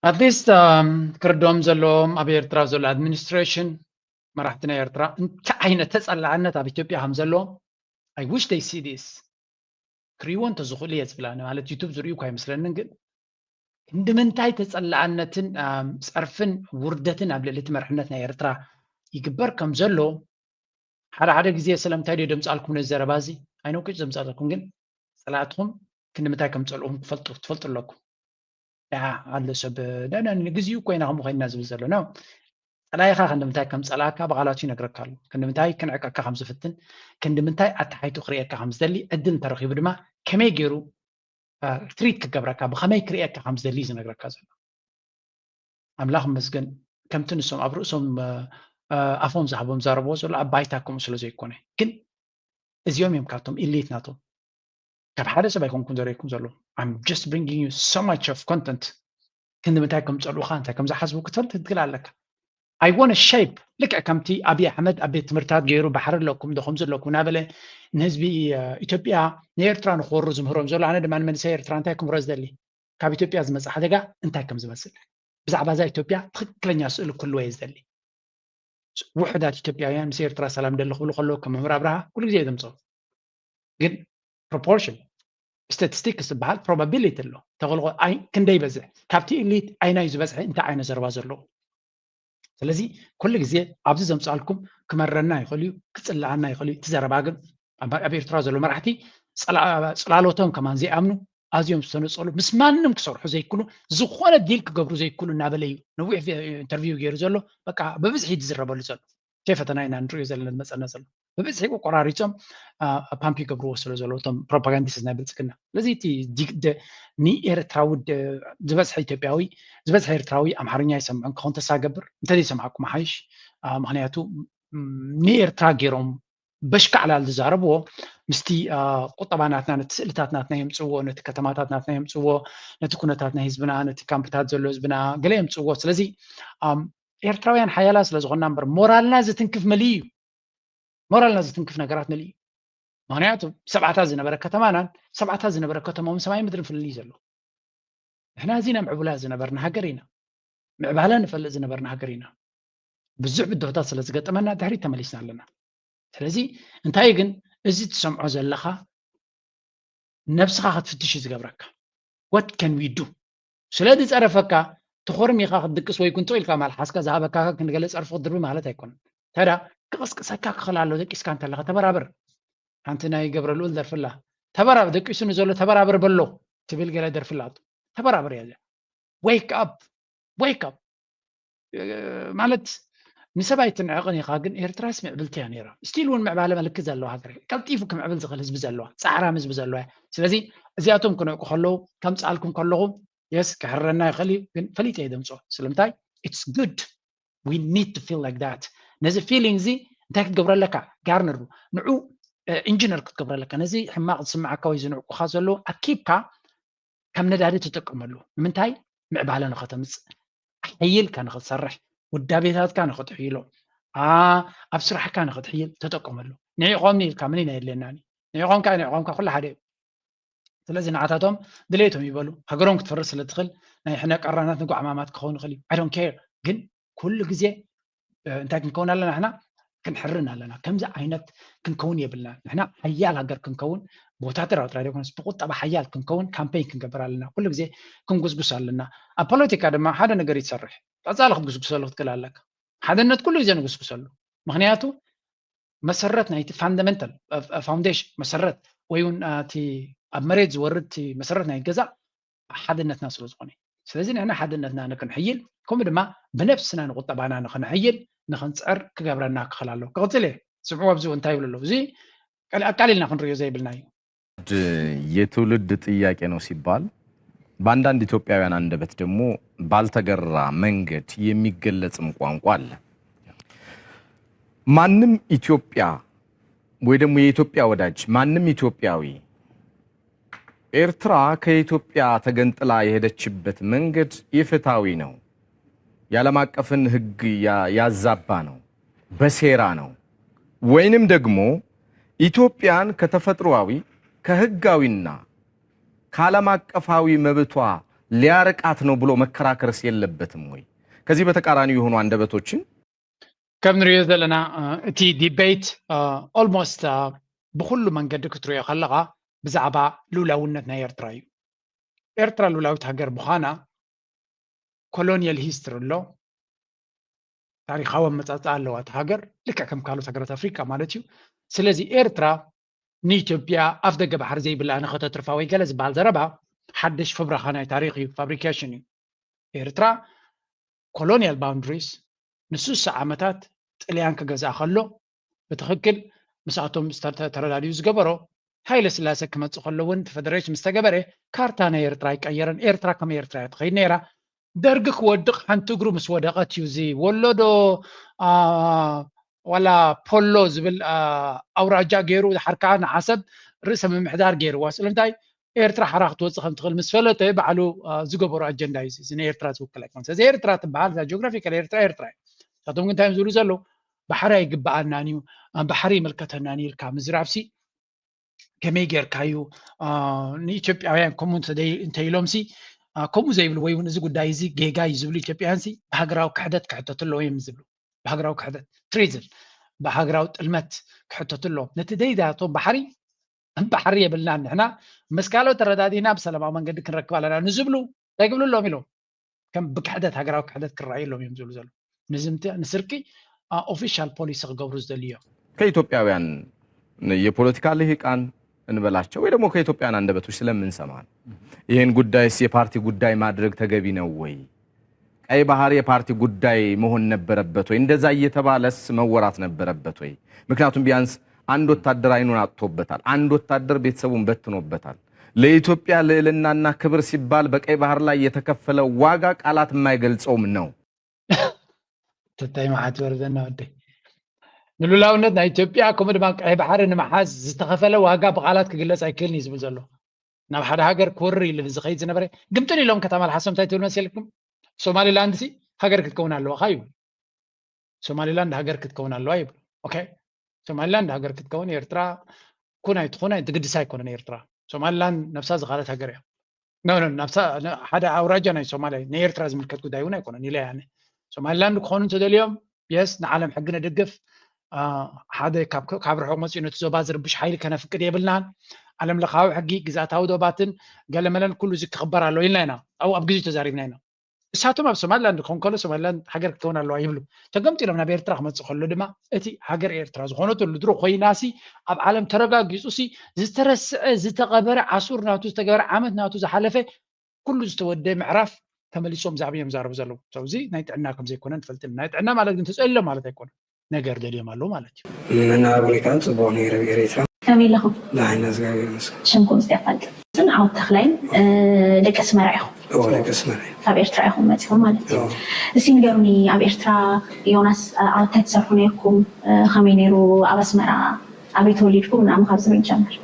ኣትሊስት ክርዶም ዘለዎም ኣብ ኤርትራ ዘሎ ኣድሚኒስትሬሽን መራሕቲ ናይ ኤርትራ እንታይ ዓይነት ተጸላዕነት ኣብ ኢትዮጵያ ከም ዘለዎም I wish they see this ክርእይዎ እንተዝኽእሉ እየ ዝብላ ማለት ዩቱብ ዝርእዩ እኳ ኣይመስለንን ግን ክንዲ ምንታይ ተጸላዕነትን ጸርፍን ውርደትን ኣብ ልዕሊ እቲ መርሕነት ናይ ኤርትራ ይግበር ከም ዘሎ ሓደ ሓደ ግዜ ስለምንታይ ዶ ደምጻልኩም ነዚ ዘረባ እዚ ኣይነውቅጭ ዘምጻልኩም ግን ጸላእትኹም ክንዲ ምንታይ ከም ጸልኡኹም ትፈልጡ ትፈልጡ ኣለኩም ያ ኣሎ ሰብ ንግዜኡ ኮይና ከምኡ ኮይና ዝብል ዘሎ ነው ጸላኢኻ ክንዲ ምንታይ ከም ጸላእካ ብቓላቱ ይነግረካ ኣሎ ክንዲ ምንታይ ክንዕቀካ ከም ዝፍትን ክንዲ ምንታይ ኣተሓይቱ ክርእየካ ከም ዝደሊ ዕድል እንተረኺቡ ድማ ከመይ ገይሩ ትሪት ክገብረካ ብኸመይ ክርእየካ ከም ዝደሊ ዝነግረካ ዘሎ ኣምላኽ መስገን ከምቲ ንሶም ኣብ ርእሶም ኣፎም ዝሃቦም ዛረብዎ ዘሎ ኣብ ባይታ ከምኡ ስለ ዘይኮነ ግን እዚኦም እዮም ካብቶም ኢሊት ናቶም ካብ ሓደ ሰብ ኣይኮንኩም ዘርእኩም ዘሎ I'm just bringing you so much of content ክንዲ ምንታይ ከም ጸልኡኻ እንታይ ከም ዝሓስቡ ክትፈልጥ ክትክል ኣለካ I want shape ልክዕ ከምቲ ኣብይ ኣሕመድ ኣብ ቤት ትምህርታት ገይሩ ባሕሪ ኣለኩም ዶ ከምዚ ኣለኩም እናበለ ንህዝቢ ኢትዮጵያ ንኤርትራ ንክወሩ ዝምህሮም ዘሎ ኣነ ድማ ንመንሰይ ኤርትራ እንታይ ክምህሮ ዝደሊ ካብ ኢትዮጵያ ዝመጽእ ሓደጋ እንታይ ከም ዝመስል ብዛዕባ እዛ ኢትዮጵያ ትኽክለኛ ስእሊ ክህልዎ እየ ዝደሊ ውሑዳት ኢትዮጵያውያን ምስ ኤርትራ ሰላም ደሊ ክብሉ ከለዉ ከም መምህር ኣብርሃ ኩሉ ግዜ የደምፅኦ ግን ፕሮፖርሽን ስታቲስቲክስ ዝበሃል ፕሮባቢሊቲ ኣሎ ተገልቆ ክንደይ ይበዝሕ ካብቲ ኢሊት ኣይናይ ዝበዝሐ እንታይ ዓይነት ዘረባ ዘለዎ ስለዚ ኩሉ ግዜ ኣብዚ ዘምፃልኩም ክመረና ይኽእል እዩ ክፅላኣና ይኽእል እዩ እቲ ዘረባ ግን ኣብ ኤርትራ ዘሎ መራሕቲ ፅላሎቶም ከማን ዘይኣምኑ ኣዝዮም ዝተነፀሉ ምስ ማንም ክሰርሑ ዘይክሉ ዝኾነ ዲል ክገብሩ ዘይክሉ እናበለ እዩ ነዊሕ ኢንተርቪው ገይሩ ዘሎ በቃ ብብዝሒ ዝዝረበሉ ዘሎ ሸ ፈተና ኢና ንሪኦ ዘለና ዝመፀና ዘሎ ብብዝሒ ቆራሪፆም ፓምፕ ይገብርዎ ስለ ዘለዉ እቶም ፕሮፓጋንዲስት ናይ ብልፅግና። ስለዚ እቲ ንኤርትራዊ ዝበዝሐ ኢትዮጵያዊ ዝበዝሐ ኤርትራዊ ኣምሓርኛ ይሰምዑ እንከኾን ተስፋ ገብር እንተዘይሰማዕኩም ሓይሽ። ምክንያቱ ንኤርትራ ገይሮም በሽካዕላል ዝዛረብዎ ምስቲ ቁጠባ ናትና ነቲ ስእልታት ናትና የምፅዎ ነቲ ከተማታት ናትና የምፅዎ ነቲ ኩነታት ናይ ህዝብና ነቲ ካምፕታት ዘሎ ህዝብና ገለ የምፅዎ ስለዚ ኤርትራውያን ሓያላ ስለ ዝኾንና እምበር ሞራልና ዝትንክፍ መሊ እዩ ሞራልና ዝትንክፍ ነገራት መሊ እዩ ምክንያቱ ሰብዓታት ዝነበረ ከተማናን ሰብዓታት ዝነበረ ከተማኦም ሰማይ ምድርን ፍልልይ ዘሎ ንሕና እዚና ምዕቡላ ዝነበርና ሃገር ኢና ምዕባለ ንፈልጥ ዝነበርና ሃገር ኢና ብዙሕ ብድሆታት ስለ ዝገጠመና ድሕሪት ተመሊስና ኣለና ስለዚ እንታይ ግን እዚ ትሰምዖ ዘለኻ ነብስኻ ክትፍትሽ እዩ ዝገብረካ what can we do ስለ ዝፀረፈካ ትኾርም ኢኻ ክትድቅስ ወይ ኩንትቕ ኢልካ ማልሓስካ ዝሃበካ ክንገለ ፀርፊ ክትድርቢ ማለት ኣይኮነን ታዲያ ክቕስቅሰካ ክኽእል ኣሎ ደቂስካ እንተለኻ ተበራብር ሓንቲ ናይ ገብረ ልኡል ደርፍላ ተበራብ ደቂሱ ንዘሎ ተበራብር በሎ ትብል ገለ ደርፍላ ተበራብር እያ wake up wake up ማለት ንሰብ ኣይትንዕቕን ኢኻ ግን ኤርትራስ ምዕብልቲ እያ ነይራ ስቲል እውን ምዕባለ ምልክት ዘለዋ ሃገር ቀልጢፉ ክምዕብል ዝኽእል ህዝቢ ዘለዋ ፃዕራም ህዝቢ ዘለዋ ስለዚ እዚኣቶም ክንዕቁ ከለዉ ከምፅኣልኩም ከለኹ የስ ክሕረና ይኽእል እዩ ግን ፈሊጠ እየ ደምፅኦ ስለምንታይ it's good we need to feel like that ነዚ feeling እዚ እንታይ ክትገብሮ ኣለካ ጋርነር ንዑ ኢንጂነር ክትገብሮ ኣለካ ነዚ ሕማቕ ዝስምዓካ ወይ ዝንዕቁኻ ዘለዉ ኣኪብካ ከም ነዳዲ ትጥቀመሉ ንምንታይ ምዕባለ ንኸተምፅእ ሓይልካ ንኽትሰርሕ ውዳቤታትካ ንኽትሕይሎ ኣብ ስራሕካ ንኽትሕይል ተጠቀመሉ ንዒቆምኒ ኢልካ ምን ኢና የድልየናኒ ንዒቆምካ ንዒቆምካ ኩሉ ሓደ እዩ ስለዚ ንዓታቶም ድሌቶም ይበሉ ሃገሮም ክትፈርስ ስለ ትኽእል ናይ ሕነ ቀራናት ንጓዕማማት ክኸውን ይኽእል እዩ I don't care ግን ኩሉ ግዜ እንታይ ክንከውን ኣለና ሕና ክንሕርን ኣለና ከምዚ ዓይነት ክንከውን የብልና ንሕና ሓያል ሃገር ክንከውን ብወታደራዊ ጥራይ ዘይኮነስ ብቁጠባ ሓያል ክንከውን ካምፔን ክንገብር ኣለና ኩሉ ግዜ ክንጉስጉስ ኣለና ኣብ ፖለቲካ ድማ ሓደ ነገር ይትሰርሕ ቀፃሊ ክትጉስጉሰሉ ክትክእል ኣለካ ሓድነት ኩሉ ግዜ ንጉስጉሰሉ ምክንያቱ መሰረት ናይቲ ፋንዳመንታል ፋውንዴሽን መሰረት ወይ እውን እቲ ኣብ መሬት ዝወርድ እቲ መሰረት ናይ ገዛ ሓድነትና ስለ ዝኾነ ስለዚ ንሕና ሓድነትና ንክንሕይል ከምኡ ድማ ብነብስና ንቁጠባና ንክንሕይል ንክንፅዕር ክገብረና ክኽእል ኣለዎ ክቕፅል እየ ስምዕዎ ኣብዚ እንታይ ይብሉ ኣለዉ እዚ ኣቃሊልና ክንሪኦ ዘይብልና እዩ የትውልድ ጥያቄ ነው ሲባል በአንዳንድ ኢትዮጵያውያን አንደበት ደግሞ ባልተገራ መንገድ የሚገለጽም ቋንቋ አለ። ማንም ኢትዮጵያ ወይ ደግሞ የኢትዮጵያ ወዳጅ ማንም ኢትዮጵያዊ ኤርትራ ከኢትዮጵያ ተገንጥላ የሄደችበት መንገድ ኢፍትሐዊ ነው፣ የዓለም አቀፍን ሕግ ያዛባ ነው፣ በሴራ ነው ወይንም ደግሞ ኢትዮጵያን ከተፈጥሮአዊ ከሕጋዊና ከዓለም አቀፋዊ መብቷ ሊያርቃት ነው ብሎ መከራከርስ የለበትም ወይ? ከዚህ በተቃራኒ የሆኑ አንደበቶችን ከም ንሪኦ ዘለና እቲ ዲቤት ኦልሞስት ብኩሉ መንገዲ ክትሪኦ ከለኻ ብዛዕባ ልኡላውነት ናይ ኤርትራ እዩ። ኤርትራ ልኡላዊት ሃገር ምዃና ኮሎኒያል ሂስትሪ ኣሎ፣ ታሪኻዊ ኣመጻጽኣ ኣለዋ እታ ሃገር፣ ልክዕ ከም ካልኦት ሃገራት ኣፍሪቃ ማለት እዩ። ስለዚ ኤርትራ ንኢትዮጵያ ኣፍ ደገ ባሕሪ ዘይብላ ንኸተትርፋ ወይ ገለ ዝበሃል ዘረባ ሓድሽ ፍብረኻ ናይ ታሪኽ እዩ፣ ፋብሪኬሽን እዩ። ኤርትራ ኮሎኒያል ባውንድሪስ ንስሳ ዓመታት ጥልያን ክገዝኣ ከሎ ብትኽክል ምስኣቶም ተረዳድኡ ዝገበሮ ሃይለ ስላሰ ክመፅእ ከሎ እውን እቲ ፈደሬሽን ምስ ተገበረ ካርታ ናይ ኤርትራ ኣይቀየረን። ኤርትራ ከም ኤርትራ እያ ትኸይድ ነይራ። ደርጊ ክወድቕ ሓንቲ እግሩ ምስ ወደቐት እዩ እዚ ወሎዶ ዋላ ፖሎ ዝብል ኣውራጃ ገይሩ ድሓር ከዓ ንዓሰብ ርእሰ ምምሕዳር ገይርዋ። ስለምንታይ ኤርትራ ሓራ ክትወፅእ ከም ትኽእል ምስ ፈለጠ ባዕሉ ዝገበሮ ኣጀንዳ እዩ። እዚ ንኤርትራ ዝውክል ኣይኮን። ስለዚ ኤርትራ ትበሃል እዛ ጂኦግራፊካል ኤርትራ ኤርትራ እዩ። ንሳቶም ግን እንታይ እዮም ዝብሉ ዘለዉ? ባሕሪ ኣይግበኣናን እዩ፣ ባሕሪ ይምልከተናን እዩ ኢልካ ምዝራብሲ ከመይ ጌርካዩ ንኢትዮጵያውያን ከምኡ እንተኢሎምሲ ከምኡ ዘይብሉ ወይ እውን እዚ ጉዳይ እዚ ጌጋ እዩ ዝብሉ ኢትዮጵያውያን ሲ ብሃገራዊ ክሕደት ክሕተቱ ኣለዎ እዮም ዝብሉ። ብሃገራዊ ክሕደት ትሪዝን ብሃገራዊ ጥልመት ክሕተቱ ኣለዎም። ነቲ ደይዳቶም ባሕሪ ባሕሪ የብልናን ንሕና ምስ ካልኦት ተረዳዲእና ብሰላማዊ መንገዲ ክንረክብ ኣለና ንዝብሉ እንታይ ክብሉ ኣለዎም ኢሎም ከም ብክሕደት ሃገራዊ ክሕደት ክረኣዩ ኣለዎም እዮም ዝብሉ ዘለዉ። ንዝምቲ ንስርቂ ኦፊሻል ፖሊሲ ክገብሩ ዝደልዩ እዮም። ከኢትዮጵያውያን የፖለቲካ ልሂቃን እንበላቸው ወይ ደግሞ ከኢትዮጵያን አንደበቶች ስለምንሰማ ነው። ይህን ጉዳይስ የፓርቲ ጉዳይ ማድረግ ተገቢ ነው ወይ? ቀይ ባህር የፓርቲ ጉዳይ መሆን ነበረበት ወይ? እንደዛ እየተባለስ መወራት ነበረበት ወይ? ምክንያቱም ቢያንስ አንድ ወታደር አይኑን አጥቶበታል። አንድ ወታደር ቤተሰቡን በትኖበታል። ለኢትዮጵያ ልዕልናና ክብር ሲባል በቀይ ባህር ላይ የተከፈለ ዋጋ ቃላት የማይገልጸውም ነው። ተታይ መዓት ወርደና ወደይ ንሉላውነት ናይ ኢትዮጵያ ከምኡ ድማ ቀይ ባሕሪ ንምሓዝ ዝተኸፈለ ዋጋ ብቃላት ክግለጽ ኣይክእልን እዩ ዝብል ዘሎ። ናብ ሓደ ሃገር ክወርር ኢሉ ዝኸይድ ዝነበረ ግምጥል ኢሎም ከተማ ልሓሶም እንታይ ትብል መሲልኩም? ሶማሊላንድ ሲ ሃገር ክትከውን ኣለዋ ይብሉ። ሶማሊላንድ ሃገር ክትከውን ኣለዋ ይብሉ። ኦኬ፣ ሶማሊላንድ ሃገር ክትከውን ኤርትራ ኩን ኣይትኹን ትግድስ ኣይኮነን። ኤርትራ ሶማሊላንድ ነብሳ ዝኻለት ሃገር እያ። ኖ ኖ ናብሳ ሓደ ኣውራጃ ናይ ሶማሊያ ናይ ኤርትራ ዝምልከት ጉዳይ እውን ኣይኮነን ኢለ ያነ ሶማሊላንድ ክኾኑ እንተደልዮም የስ ንዓለም ሕጊ ንድግፍ ሓደ ካብ ርሑቕ መፂኡ ነቲ ዞባ ዝርብሽ ሓይሊ ከነፍቅድ የብልናን። ዓለም ለኻዊ ሕጊ ግዛታዊ ዶባትን ገለመለን ኩሉ እዚ ክኽበር ኣለዎ ኢልና ኢና ኣብኡ ኣብ ግዜ ተዛሪብና ኢና። እሳቶም ኣብ ሶማሊላንድ ክኾን ከሎ ሶማሊላንድ ሃገር ክትከውን ኣለዋ ይብሉ። ተገምጢሎም ናብ ኤርትራ ክመፅእ ከሎ ድማ እቲ ሃገር ኤርትራ ዝኾነትሉ ድሮ ኮይናሲ ኣብ ዓለም ተረጋጊፁ ሲ ዝተረስዐ ዝተቐበረ ዓሱር ናቱ ዝተገበረ ዓመት ናቱ ዝሓለፈ ኩሉ ዝተወደ ምዕራፍ ተመሊሶም ዛዕባ እዮም ዛረቡ ዘለዉ። ሰው እዚ ናይ ጥዕና ከም ዘይኮነ ንፈልጥ ኢና። ናይ ጥዕና ማለት ግን ተፀሊሎም ማለት ኣይኮነ ነገር ደልዮም ኣለዉ ማለት እዩ። መናብሪካ ጽቡቕ ነይረ ብኤረትራ ከመይ ኣለኹም? ደሓና እግዚኣብሔር ይመስገን። ሽምኩም እስቲ ኣፋልጥ። ስም ዓወት ተኽላይን ደቂ ኣስመራ ኢኹም? እዎ ደቂ ኣስመራ እዩ። ካብ ኤርትራ ኢኹም መጺኹም ማለት እዩ። እዎ። እስቲ ንገሩኒ ኣብ ኤርትራ ዮናስ ዓወት እንታይ ትሰርሑ ነይርኩም? ከመይ ነይሩ ኣብ ኣስመራ ኣበይ ተወሊድኩም ምናምን ካብ ዝብል ንጀምር።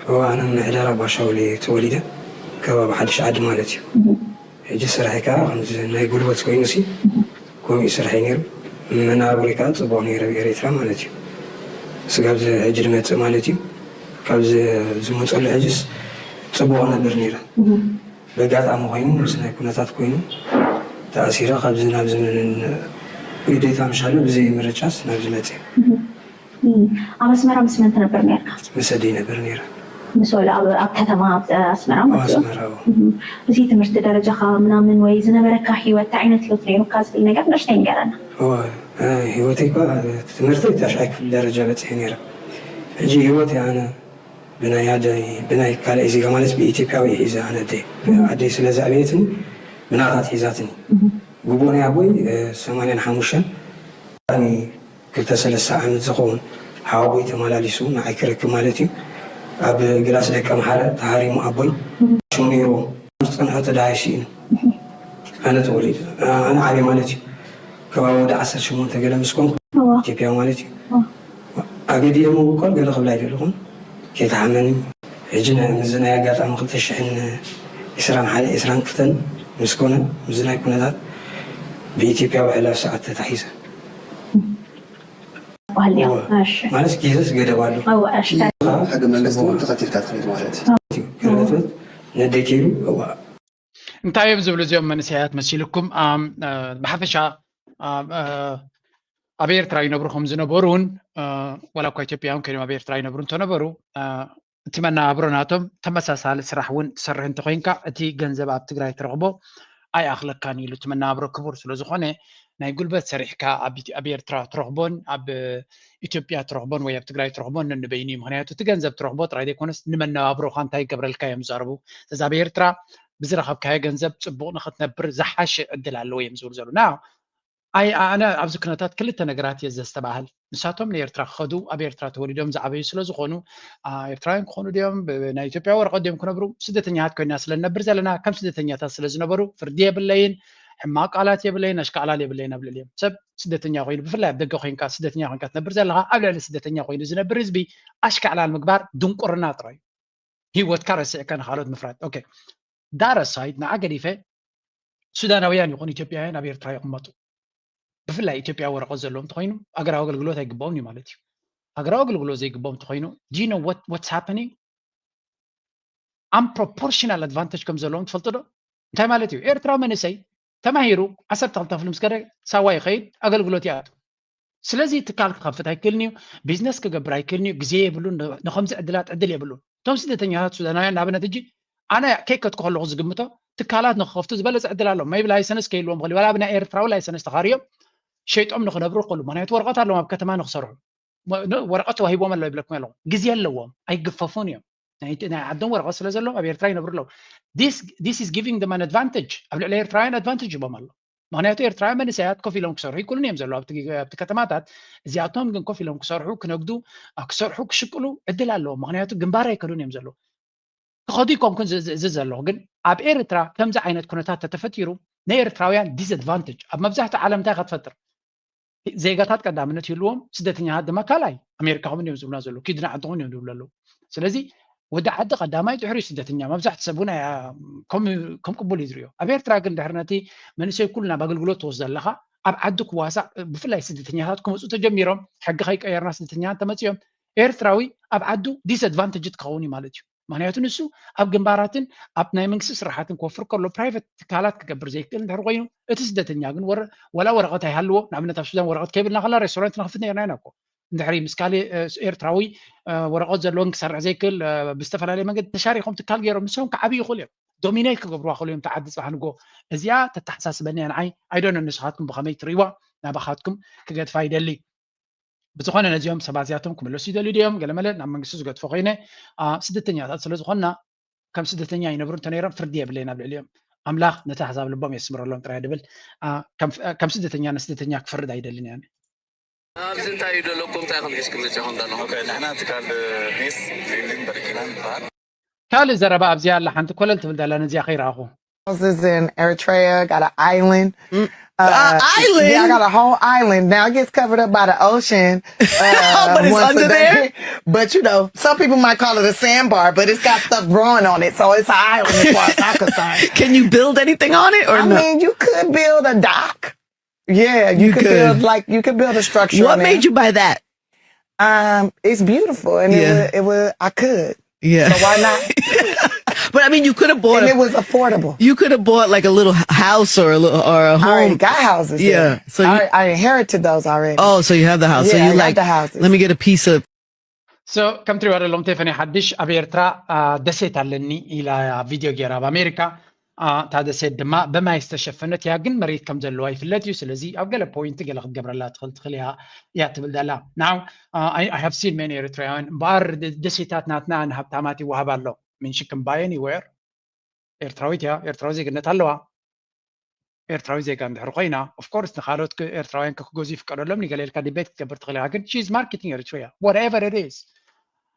እዎ ኣነ ምሕዳር ኣባሻውል እየ ተወሊደ ከባቢ ሓድሽ ዓዲ ማለት እዩ። ሕጂ ስራሐይ ከዓ ከምዚ ናይ ጉልበት ኮይኑ ሲ ከምኡ እዩ ስራሐይ ነይሩ። መናብሪ ከዓ ፅቡቅ ነይረ ብኤረትራ ማለት እዩ። ስጋብ ሕጂ ድመፅእ ማለት እዩ። ካብ ዝመፀሉ ሕጅስ ፅቡቅ ነበር ነይረ። በጋጣሚ ኮይኑ ምስ ናይ ኩነታት ኮይኑ ተኣሲረ ካብዚ ናብዚ ግዴታ ምሻለ ብዘይ ምርጫስ ናብዚ መፅእ። ኣብ ኣስመራ ምስ መን ትነብር ነርካ? ምስ ኣደይ ነበር ነይረ። ምስ ወላ ኣብ ኣብ ከተማ ኣብ ኣስመራ ኣብ ማለት እዩ። ኣስመራ እዎ። እዚ ትምህርቲ ደረጃኻ ምናምን ወይ ዝነበረካ ህይወት እንታይ ዓይነት ህይወት ነይሩካ ዝብል ነገር ንእሽተይ ንገረና። እዎ፣ እ፣ ህይወተይ እኳ ትምህርተይ ታሽዓይ ክፍሊ ደረጃ በፂሐ ነይረ። ሕጂ ህይወተይ ኣነ ብናይ ኣደይ ብናይ ካልኣይ ዜጋ ማለት ብኢትዮጵያዊ ሒዘ ኣነ ኣደይ ኣደይ ስለ ዘዕበየትኒ ብናታት ሒዛትኒ። ግቡእ ናይ ኣቦይ እ፣ ሰማንያን ሓሙሽተን ብጣዕሚ ክልተ ሰለስተ ዓመት ዝኸውን ሓወቦይ ተመላሊሱ ንዓይ ክረክብ ማለት እዩ። ኣብ ግላስ ደቀ ምሓረ ተሃሪሙ ኣቦይ ሽሙ ነይርዎ ዝፀንሖ ተዳሃዩ ስኢኑ ኣነ ተወሊደ ኣነ ዓብየ ማለት እዩ። ከባቢ ወደ ዓሰርተ ሸሞንተ ገለ ምስ ኮንኩ እዋ ኢትዮጵያ ማለት እዩ። እዋ ኣገዲዶም ምብቆል ገለ ክብል ኣይደለኹን ከይተሓመኒ ሕጂ ናይ- ምስዚ ናይ ኣጋጣሚ ክልተ ሽሕን ዕስራን ሓደ ዕስራን ክልተን ምስ ኮነ ምስዚ ናይ ኩነታት ብኢትዮጵያ ውዕል ኣብ ሰዓት ተታሒዘ ባህል እዩ። እዋ። እሺ ማለት ጊዜስ ገደብ ኣሎ እዋ እሺ ሕገ መንግስቲ እውን ተኸቲልካ ትኸይድ ማለት እዩ። ከረበት ነደይ ከይዱ እዋ እንታይ እዮም ዝብሉ እዚኦም መንእሰያት መሲልኩም? ኣም፣ እ፣ ብሓፈሻ ኣም፣ እ፣ ኣብ ኤርትራ ይነብሩ ከም ዝነበሩን እ፣ ዋላ እኳ ኢትዮጵያውን ኮይኖም ኣብ ኤርትራ ይነብሩ እንተነበሩ እ፣ እቲ መነባብሮ ናቶም ተመሳሳሊ ስራሕ እውን ትሰርሕ እንተኮይንካ እቲ ገንዘብ ኣብ ትግራይ ትረኽቦ ኣይኣኽለካን ኢሉ እቲ መነባብሮ ክቡር ስለ ዝኾነ ናይ ጉልበት ሰሪሕካ ኣብ ኢትዮ- ኣብ ኤርትራ ትረኽቦን ኣብ ኢትዮጵያ ትረኽቦን ወይ ኣብ ትግራይ ትረኽቦን ነንበይኑ እዩ። ምክንያቱ እቲ ገንዘብ ትረኽቦ ጥራይ ዘይኮነስ ንመነባብሮኻ እንታይ ይገብረልካ እዮም ዝዛረቡ። ስለዚ ኣብ ኤርትራ ብዝረኸብካዮ ገንዘብ ፅቡቕ ንኽትነብር ዝሓሸ ዕድል ኣለዎ እዮም ዝብሉ ዘለዉ። ና ኣይ ኣነ ኣብዚ ኩነታት ክልተ ነገራት እየ ዘስተባህል። ንሳቶም ንኤርትራ ክኸዱ ኣብ ኤርትራ ተወሊዶም ዝዓበዩ ስለ ዝኾኑ ኣ፣ ኤርትራውያን ክኾኑ ድዮም ብ- ናይ ኢትዮጵያ ወረቐት ድዮም ክነብሩ ስደተኛታት ኮይና ስለ ንነብር ዘለና ከም ስደተኛታት ስለ ዝነበሩ ፍርዲ የብለይን፣ ሕማቕ ቃላት የብለይን፣ ኣሽካዕላል የብለይን ኣብ ልዕሊኦም። ሰብ ስደተኛ ኮይኑ ብፍላይ ኣብ ደገ ኮይንካ ስደተኛ ኮይንካ ትነብር ዘለኻ ኣብ ልዕሊ ስደተኛ ኮይኑ ዝነብር ህዝቢ ኣሽካዕላል ምግባር ድንቁርና ጥራይ እዩ። ህይወትካ ረሲዕካ ንካልኦት ምፍራድ። ኦኬ ዳረሳይድ ንዓ ገዲፈ ሱዳናውያን ይኹን ኢትዮጵያውያን ኣብ ኤርትራ ይቕመጡ ብፍላይ ኢትዮጵያ ወረቐት ዘለዎም እንተኮይኑ ሃገራዊ ኣገልግሎት ኣይግባኦም እዩ ማለት እዩ። ሃገራዊ ኣገልግሎት ዘይግባኦም እንተኮይኑ do you know what what's happening? Unproportional advantage ከም ዘለዎም ትፈልጡ ዶ? እንታይ ማለት እዩ? ኤርትራዊ መንእሰይ ተማሂሩ ዓሰርተ ክልተ ክፍሊ ምስ ከደ ሳዋ ይኸይድ ኣገልግሎት ይኣቱ። ስለዚ ትካል ክኸፍት ኣይክእልን እዩ፣ ቢዝነስ ክገብር ኣይክእልን እዩ፣ ግዜ የብሉን፣ ን- ንከምዚ ዕድላት ዕድል የብሉን። እቶም ስደተኛታት ሱዳናውያን ንኣብነት ሕጂ ኣነ ከይከትኩ ከለኹ ዝግምቶ ትካላት ንክኸፍቱ ዝበለፀ ዕድል ኣሎ። maybe ላይሰንስ ከይልዎም ኽእል ዋላ ብናይ ኤርትራዊ ላይሰንስ ተኻርዮም ሸይጦም ንክነብሩ ክኽእሉ ምክንያቱ ወረቐት ኣለዎም ኣብ ከተማ ንክሰርሑ ሞ- ን- ወረቐት ተዋሂቦም ኣሎ ይብለኩም ኣለኹ። ግዜ ኣለዎም ኣይግፈፉን እዮም። ናይ ናይ ዓዶም ወረቐት ስለ ዘለዎም ኣብ ኤርትራ ይነብሩ ኣለዉ። This this is giving them an advantage ኣብ ልዕሊ ኤርትራውያን ኣድቫንቴጅ ሂቦም ኣሎ። ምክንያቱ ኤርትራውያን መንእሰያት ኮፍ ኢሎም ክሰርሑ ይክእሉን እዮም ዘለዉ ኣብቲ፣ ኣብቲ ከተማታት። እዚኣቶም ግን ኮፍ ኢሎም ክሰርሑ፣ ክነግዱ፣ ኣ፣ ክሰርሑ፣ ክሽቅሉ ዕድል ኣለዎም። ምክንያቱ ግንባር ኣይከዱን እዮም ዘለዉ። ክኸዱ ይኮንኩን ዝ-፣ ዝ-፣ ዝ-፣ ዘለኹ፣ ግን ኣብ ኤርትራ ከምዚ ዓይነት ኩነታት ተተፈጢሩ ንኤርትራውያን ዲስኣድቫንቴጅ ኣብ መብዛሕትኡ ዓለም እንታይ ከትፈጥር? ዜጋታት ቀዳምነት ይህልዎም፣ ስደተኛታት ድማ ካልኣይ። ኣሜሪካ ከምኡ እዮም ዝብሉና ዘለዉ፣ ኪድና ዓድኹም እዮም ዝብሉ ኣለዉ። ስለዚ ወዲ ዓዲ ቀዳማይ፣ ድሕሪ ስደተኛ። መብዛሕትኡ ሰብ እውን ኣያ-፣ ከም፣ ከም ቅቡል እዩ ዝሪኦ። ኣብ ኤርትራ ግን ድሕሪ ነቲ መንእሰይ ኩሉ ናብ ኣገልግሎት ትወስዶ ኣለኻ፣ ኣብ ዓዲ ክዋሳእ፣ ብፍላይ ስደተኛታት ክመፁ ተጀሚሮም፣ ሕጊ ከይቀየርና ስደተኛታት ተመፅዮም፣ ኤርትራዊ ኣብ ዓዱ ዲስኣድቫንቴጅ ክኸውን እዩ ማለት እዩ። ምክንያቱ ንሱ ኣብ ግንባራትን ኣብ ናይ መንግስቲ ስራሓትን ክወፍር ከሎ ፕራይቨት ትካላት ክገብር ዘይክእል እንድሕር ኮይኑ፣ እቲ ስደተኛ ግን ወረ-፣ ወላ ወረቐት ኣይሃልዎ። ንኣብነት ኣብ ሱዳን ወረቐት ከይብልና ከላ ሬስቶራንት ንኸፍት ነርና ኢና እኮ። እንድሕሪ ምስ ካልእ፣ እ፣ ኤርትራዊ፣ እ፣ ወረቐት ዘለዎን ክሰርሕ ዘይክእል፣ እ፣ ብዝተፈላለየ መንገዲ ተሻሪኾም ትካል ገይሮም ንሶም ክዓብዩ ይኽእሉ እዮም። ዶሚኔት ክገብርዋ ይኽእሉ እዮም። ተዓዲ ጽባሕ ንጎ እዚኣ ተተሓሳስበኒ እያ ንዓይ። ኣይዶነ ንስኻትኩም ብኸመይ ትርእይዋ? ናባኻትኩም ክገድፋ ይደሊ። ብዝኾነ ነዚኦም ሰባት እዚኣቶም ክምለሱ ይደልዩ ድዮም? ገለመለ ናብ መንግስቲ ዝገድፎ ኮይነ፣ ኣ፣ ስደተኛታት ስለ ዝኾንና ከም ስደተኛ ይነብሩ እንተነይሮም ፍርዲ የብለይን ኣብ ልዕሊኦም። ኣምላኽ ነቲ ኣሕዛብ ልቦም የስምረሎም ጥራይ ድብል። ኣ፣ ከም፣ ከም ስደተኛ ንስደተኛ ክፈርድ ኣይደልን እየ። ኣብዚ እንታይ እዩ ዘለኩም? እንታይ ኢኹም ሒዝኩም መጺኹም ዘለኹም? ኦኬ፣ ንሕና ትካል ሜስ ቢልዲንግ በርኪና ንበሃል። ካልእ ዘረባ ኣብዚኣ ኣላ፣ ሓንቲ ኮለል ትብል ዘላ፣ ነዚኣ ከይረኣኹ። Houses in Eritrea, got an island. Mm. Uh, Uh, island? Yeah, I got a whole island. Now it gets covered up by the ocean. Uh, But it's once under a day. There? But you know, some people might call it a sandbar, but it's got stuff growing on it, so it's an island as far as I'm concerned. Can you build anything on it or I no? Mean, you could build a dock. Yeah, you, You could, could. Build like you could build a structure. What On made there. You buy that? Um, it's beautiful, and Yeah. It would, it would, I could. Yeah. So why not? But I mean, you could have bought. And A, it was affordable. You could have bought like a little h- house or a little or a I already home. Got houses. Yeah. There. So you, I, I inherited those already. Oh, so you have the house. So Yeah, you I got like. The houses. Let me get a piece of. So ከምትሪዋ ዘለኹም ቴፈኒ ሓድሽ ኣብ ኤርትራ፣ ኣ፣ ደሴት ኣለኒ ኢላ ቪድዮ ገይራ ኣብ ኣሜሪካ። ኣ፣ እታ ደሴት ድማ ብማይ ዝተሸፈነት እያ፣ ግን መሬት ከም ዘለዋ ይፍለጥ እዩ። ስለዚ ኣብ ገለ ፖይንት ገለ ክትገብረላ ትኽእል ትኽእል እያ፣ እያ ትብል ዘላ። Now, ኣ፣ I, I have seen many ኤርትራውያን እምበኣር ደ-፣ ደሴታት ናትና ንሃብታማት ይወሃብ ኣሎ። I mean, she can buy anywhere. ኤርትራዊት እያ፣ ኤርትራዊ ዜግነት ኣለዋ። ኤርትራዊ ዜጋ እንድሕር ኮይና፣ of course ንኻልኦት ክ-፣ ኤርትራውያን ክገዙ ይፍቀደሎም፣ ንገለ ኢልካ ዲቤት ክትገብር ትኽእል ኢኻ። ግን she is marketing Eritrea, whatever it is።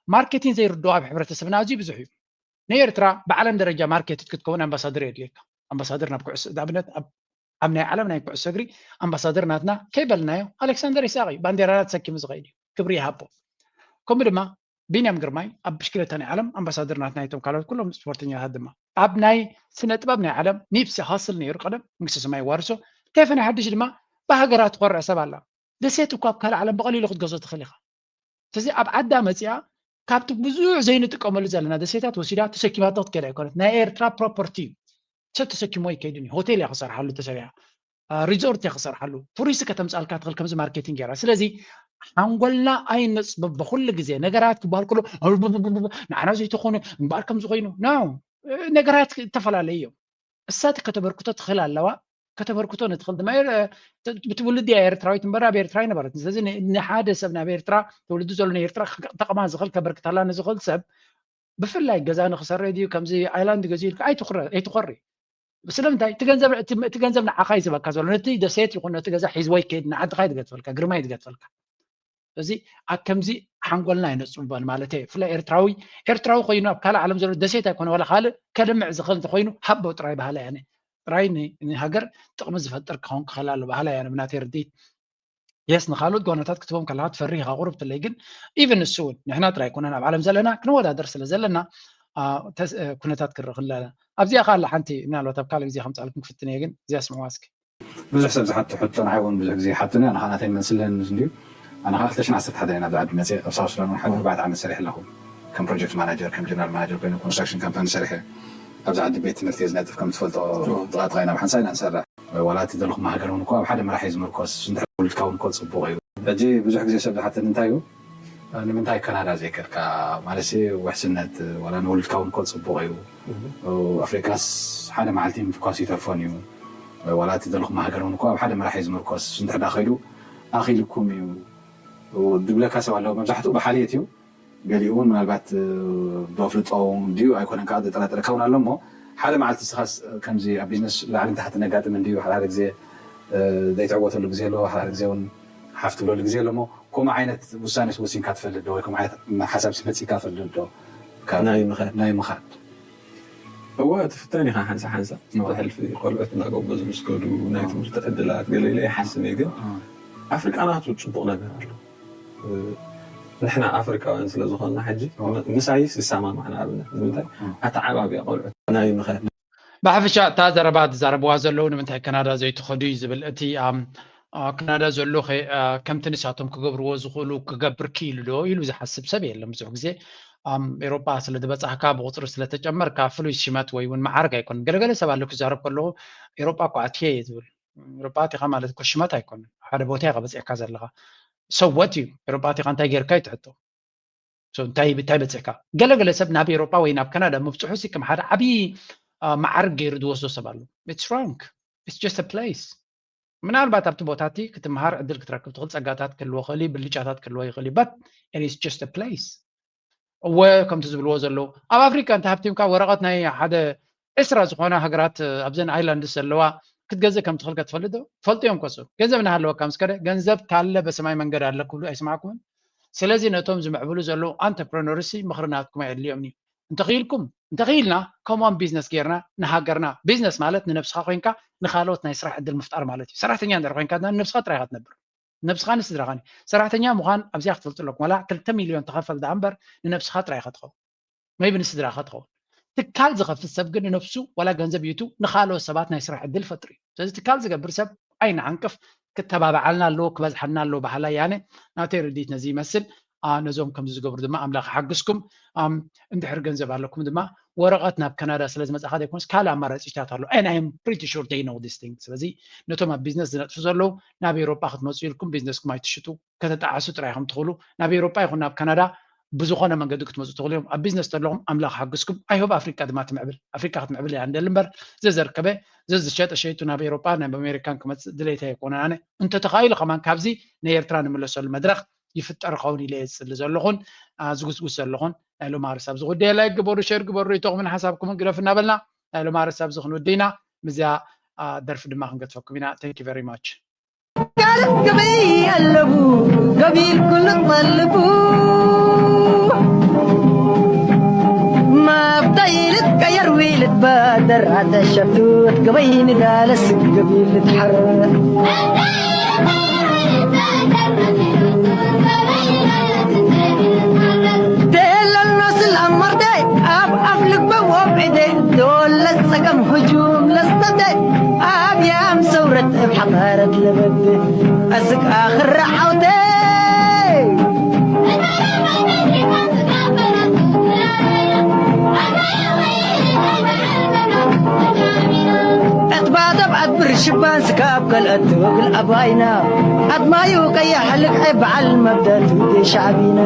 ማርኬቲንግ ዘይርድኦ ኣብ ሕብረተሰብና ኣዝዩ ብዙሕ እዩ። ንኤርትራ ብዓለም ደረጃ ማርኬት ክትከውን ኣምባሳደር የድልየካ። ኣምባሳደር ናብ ኩዕሶ፣ ንኣብነት ኣብ፣ ኣብ ናይ ዓለም ናይ ኩዕሶ እግሪ ኣምባሳደር ናትና ከይበልናዮ ኣሌክሳንደር ይስሐቅ እዩ። ባንዴራና ተሰኪሙ ዝኸይድ እዩ። ክብሪ ይሃቦ። ከምኡ ድማ ቢንያም ግርማይ ኣብ ብሽክለታ ናይ ዓለም ኣምባሳደር ናትና፣ እቶም ካልኦት ኩሎም ስፖርተኛታት ድማ። ኣብ ናይ ስነ ጥበብ ናይ ዓለም ኒፕሲ ሃስል ነይሩ ቀደም፣ መንግስተ ሰማይ ይዋርሶ። ቴፈኒ ሓድሽ ድማ ብሃገራ ትኾርዕ ሰብ ኣላ። ደሴት እኳ ኣብ ካልእ ዓለም ብቐሊሉ ክትገዝኦ ትኽእል ኢኻ። ስለዚ ኣብ ዓዳ መጺኣ ካብቲ ብዙሕ ዘይንጥቀመሉ ዘለና ደሴታት ወሲዳ ተሰኪማቶ ክትከይድ ኣይኮነት። ናይ ኤርትራ ፕሮፐርቲ እዩ። ሰብ ተሰኪሞ ኣይከይድን እዩ። ሆቴል እያ ክሰርሓሉ ተሰሪሓ። ሪዞርት እያ ክሰርሓሉ። ቱሪስት ከተምፃልካ ትኽእል ከምዚ ማርኬቲንግ ገይራ። ስለዚ ሓንጎልና ኣይነፅብቦ። ኩሉ ግዜ ነገራት ክበሃል ከሎ ንዓና ዘይተኾነ እምበኣር ከምዚ ኮይኑ። No፣ ነገራት ዝተፈላለዩ እዮም። እሳት ከተበርክቶ ትኽእል ኣለዋ። ከተበርክቶ ንትኽእል ድማ ኤር-፣ ት-፣ ብትውልዲ እያ ኤርትራዊት እምበር ኣብ ኤርትራ ኣይነበረትን። ስለዚ ን-፣ ንሓደ ሰብ ናብ ኤርትራ ተወሊዱ ዘሎ ንኤርትራ ክጠቕማ ዝኽእል ከበርክተላ ንዝኽእል ሰብ ብፍላይ ገዛ ንክሰርሕ ድዩ ከምዚ ኣይላንድ ገዚኡ ኢልካ ኣይትኹረ-፣ ኣይትኾሪ። ስለምንታይ? እቲ ገንዘብ፣ እቲ፣ እቲ ገንዘብ ንዓኻ እዩ ዝህበካ ዘሎ። ነቲ ደሴት ይኹን ነቲ ገዛ ሒዝዎ ይከይድ፣ ንዓድኻ እዩ ዝገድፈልካ፣ ግርማ እዩ ዝገድፈልካ። ስለዚ ኣብ ከምዚ ሓንጎልና ኣይነፅብበን ማለት እየ። ብፍላይ ኤርትራዊ፣ ኤርትራዊ ኮይኑ ኣብ ካልእ ዓለም ዘሎ ደሴት ኣይኮነ ዋላ ካልእ ከልምዕ ዝኽእል እንተኮይኑ ሃቦ ጥራይ በሃላይ ኣነ። ጥራይ ን-፣ ንሃገር ጥቕሚ ዝፈጥር ክኸውን ክኽእል ኣሎ በሃላይ ኣነ ብናተይ ርድኢት። የስ ንኻልኦት ጓናታት ክትቦም ከለኻ ትፈርህ ኢኻ ቁሩብ ትለይ ግን ኢቨን ንሱ እውን ንሕና ጥራይ ኣይኮነን ኣብ ዓለም ዘለና ክንወዳደር ስለ ዘለና ኣ፣ ተስ-፣ እ፣ ኩነታት ክርኢ ከለና ኣብዚኣ ከኣ ኣላ ሓንቲ ምናልባት ኣብ ካልእ ግዜ ከምፅኣልኩም ክፍትን እየ ግን እዚኣ ስምዕዋ እስኪ። ብዙሕ ሰብ ዝሓቶ ሕቶ ንዓይ እውን ብዙሕ ግዜ ይሓቱኒ ኣነ ከዓ ናተይ መልስለን እንድዩ ኣነ ከዓ ክልተ ሽሕን ዓሰርተ ሓደን ኢና ኣብዚ ዓዲ መፅየ ኣብ ሳውት ሱዳን እውን ሓደ ኣርባዕተ ዓመት ሰሪሐ ኣለኹ ከም ፕሮጀክት ማናጀር ከም ጀነራል ማናጀር ኮይኑ ኮንስትራክሽን ካምፓኒ ሰሪሐ ኣብዚ ዓዲ ቤት ትምህርቲ እየ ዝነጥፍ ከም ትፈልጦ ጥቓጥቓ ኢና ብሓንሳብ ኢና ንሰርሕ ዋላ እቲ ዘለኹም ሃገር እውን እኮ ኣብ ሓደ መራሒ እዩ ዝምርኮስ እንድሕር ውልድካ እውን እኮ ፅቡቕ እዩ ሕጂ ብዙሕ ግዜ ሰብ ዝሓተኒ እንታይ እዩ ንምንታይ ካናዳ ዘይከድካ ማለት ውሕስነት ዋላ ንውልድካ እውን እኮ ፅቡቕ እዩ ኣፍሪቃስ ሓደ መዓልቲ ምፍኳስ ይተርፎን እዩ ዋላ እቲ ዘለኹም ሃገር እውን እኮ ኣብ ሓደ መራሒ እዩ ዝምርኮስ እንድሕር ዳ ከይዱ ኣኺልኩም እዩ ዝብለካ ሰብ ኣለዎ መብዛሕትኡ ብሓልየት እዩ ገሊኡ እውን ምናልባት ብኣፍልጦ ድዩ ኣይኮነን ከዓ ዘጠራጥረካ እውን ኣሎ እሞ ሓደ መዓልቲ ንስኻስ ከምዚ ኣብ ቢዝነስ ላዕልን ታሕትን ነጋጥም እንድዩ ሓደ ሓደ ግዜ ዘይትዕወተሉ ግዜ ኣለዎ። ሓደ ግዜ እውን ሓፍ ትብለሉ ግዜ ኣለሞ። ከምኡ ዓይነት ውሳኔ ወሲንካ ትፈልጥ ዶ? ወይ ከምኡ ዓይነት ሓሳብ መፂካ ትፈልጥ ዶ? ናይ ምኻድ ናይ ምኻድ እወ ትፍተን ኢኻ ሓንሳ ሓንሳ። ብሕልፊ ቆልዑት እናጎበዙ ምስ ከዱ ናይ ትምህርቲ ዕድላት ገለ ኢለ ይሓስብ እየ። ግን ኣፍሪቃ ናቱ ፅቡቕ ነገር ኣሎ። ንሕና ኣፍሪቃውያን ስለ ዝኾንና ሕጂ ምሳይስ ይሰማማዕ። ንኣብነት ንምንታይ ኣተዓባብያ ቆልዑት ናይ ምኻድ ብሓፈሻ እታ ዘረባ ዝዛረብዋ ዘለዉ ንምንታይ ካናዳ ዘይትኸዱ እዩ ዝብል። እቲ ካናዳ ዘሎ ከምቲ ንሳቶም ክገብርዎ ዝኽእሉ ክገብር ክኢሉ ዶ ኢሉ ዝሓስብ ሰብ የለን። ብዙሕ ግዜ ኤሮጳ ስለ ዝበጻሕካ ብቁፅሪ ስለ ተጨመርካ ፍሉይ ሽመት ወይ እውን መዓርግ ኣይኮነን። ገለገለ ሰብ ኣሎ ክዛረብ ከለኹ ኤሮጳ እኮ ኣትየ እየ ዝብል። ኤሮጳ ኣቲኻ ማለት እኮ ሽመት ኣይኮነን። ሓደ ቦታ ኢኻ በፂሕካ ዘለኻ። ሰወት እዩ ኤሮጳ ኣቲኻ እንታይ ጌርካ እዩ ትሕቶ። እንታይ እንታይ በፂሕካ? ገለገለ ሰብ ናብ ኤሮጳ ወይ ናብ ካናዳ ምብፅሑ ሲ ከም ሓደ ዓብዪ መዓርግ ገይሩ ዝወስዶ ሰብ ኣሎ። It's wrong. It's just a place. ምናልባት ኣብቲ ቦታ እቲ ክትምሃር ዕድል ክትረክብ ትኽእል፣ ፀጋታት ክህልዎ ይኽእል እዩ፣ ብልጫታት ክህልዎ ይኽእል እዩ። But it is just a place. እወ ከምቲ ዝብልዎ ዘለዉ ኣብ ኣፍሪካ እንተ ሃብቲምካ ወረቐት ናይ ሓደ ዕስራ ዝኾና ሃገራት ኣብዘን ኣይላንድስ ዘለዋ ክትገዝእ ከም ትኽእል ከትፈልጥ ዶ? ፈልጡ እዮም ከሱ። ገንዘብ እናሃለወካ ምስ ከደ ገንዘብ ካለ በሰማይ መንገድ ኣለ ክብሉ ኣይስማዕኩምን? ስለዚ ነቶም ዝምዕብሉ ዘለዉ ኣንተርፕረነርሲ ምኽሪ ናትኩም ኣየድልዮም እዩ። እንተኽኢልኩም እንተኽኢልና ከምኦም ቢዝነስ ጌርና ንሃገርና። ቢዝነስ ማለት ንነብስኻ ኮይንካ ንኻልኦት ናይ ስራሕ ዕድል ምፍጣር ማለት እዩ። ሰራሕተኛ እንድሕር ኮይንካ ንነብስኻ ጥራይ ኢኻ ትነብር። ነብስኻ ንስድራኻን እዩ። ሰራሕተኛ ምዃን ኣብዚኣ ክትፈልጡ ኣለኩም። ዋላ ክልተ ሚልዮን ተኸፈል ደኣ እምበር ንነብስኻ ጥራይ ኢኻ ትኸውን። መይቢ ንስድራኻ ትኸውን። ትካል ዝኸፍት ሰብ ግን ንነብሱ ዋላ ገንዘብ ይቱ ንኻልኦት ሰባት ናይ ስራሕ ዕድል ፈጥሩ እዩ። ስለዚ ትካል ዝገብር ሰብ ኣይንዓንቅፍ፣ ክተባብዓልና ኣለዎ፣ ክበዝሓልና ኣለዎ በሃላይ ኣነ። ናተይ ርድኢት ነዚ ይመስል። ነዞም ከምዚ ዝገብሩ ድማ ኣምላኽ ይሓግዝኩም። እንድሕር ገንዘብ ኣለኩም ድማ ወረቐት ናብ ካናዳ ስለ ዝመጻኻ ዘይኮነስ ካልእ ኣማራጺታት ኣሎ። And I am pretty sure they know this thing። ስለዚ ነቶም ኣብ ቢዝነስ ዝነጥፉ ዘለዉ ናብ ኤውሮጳ ክትመጹ ኢልኩም ቢዝነስኩም ኣይትሽጡ፣ ከተጣዕሱ ጥራይ ኢኹም ትኽእሉ። ናብ ኤውሮጳ ይኹን ናብ ካናዳ ብዝኾነ መንገዲ ክትመጹ ትኽእሉ እዮም። ኣብ ቢዝነስ ተለኹም ኣምላኽ ሓግዝኩም። I hope ኣፍሪቃ ድማ ትምዕብል። ኣፍሪቃ ክትምዕብል እያ እንደሊ እምበር ዘዘርከበ ዘዝሸጠ ሸይጡ ናብ ኤውሮጳ ናብ ኣሜሪካን ክመጽእ ድሌት ኣይኮነን። ኣነ እንተተኻኢሉ ከማን ካብዚ ናይ ኤርትራ ንምለሰሉ መድረኽ ይፍጠር ኸውን ኢለ የጽሊ ዘለኹን ዝጉስጉስ ዘለኹን ናይ ሎማርስ ኣብዚ ጉዳይ ላይክ ግበሩ፣ ሸር ግበሩ፣ ርእይቶኹምን ሓሳብኩምን ግደፉ እናበልና ናይ ሎማርስ ኣብዚ ክንውድእ ኢና። ምስዚኣ ደርፊ ድማ ክንገድፈኩም ኢና። Thank you very much። ካልእ ገበይ ኣለቡ ገቢል ኩሉ ጠልቡ ማብታይ ልትቀየር ዊልት ባደር ኣተሸፍቱት ገበይ ንዳለስ ገቢል ልትሓረ ደለኖ ስላም መርዳይ ኣብ ኣፍ ልበ ወብዕደ ዶለ ጸገም ህጁም ለስተደ ኣብ ያም ሰውረት እብ ሓጣረት ለበደ ኣስቃ ክረዓውተ ዕጥባደብ ኣድብር ሽባን ስካብ ከልአት ትወግል ኣባይና ኣድማዩ ቀያሕ ልክዐ በዓል መብደቱ ሻዕቢና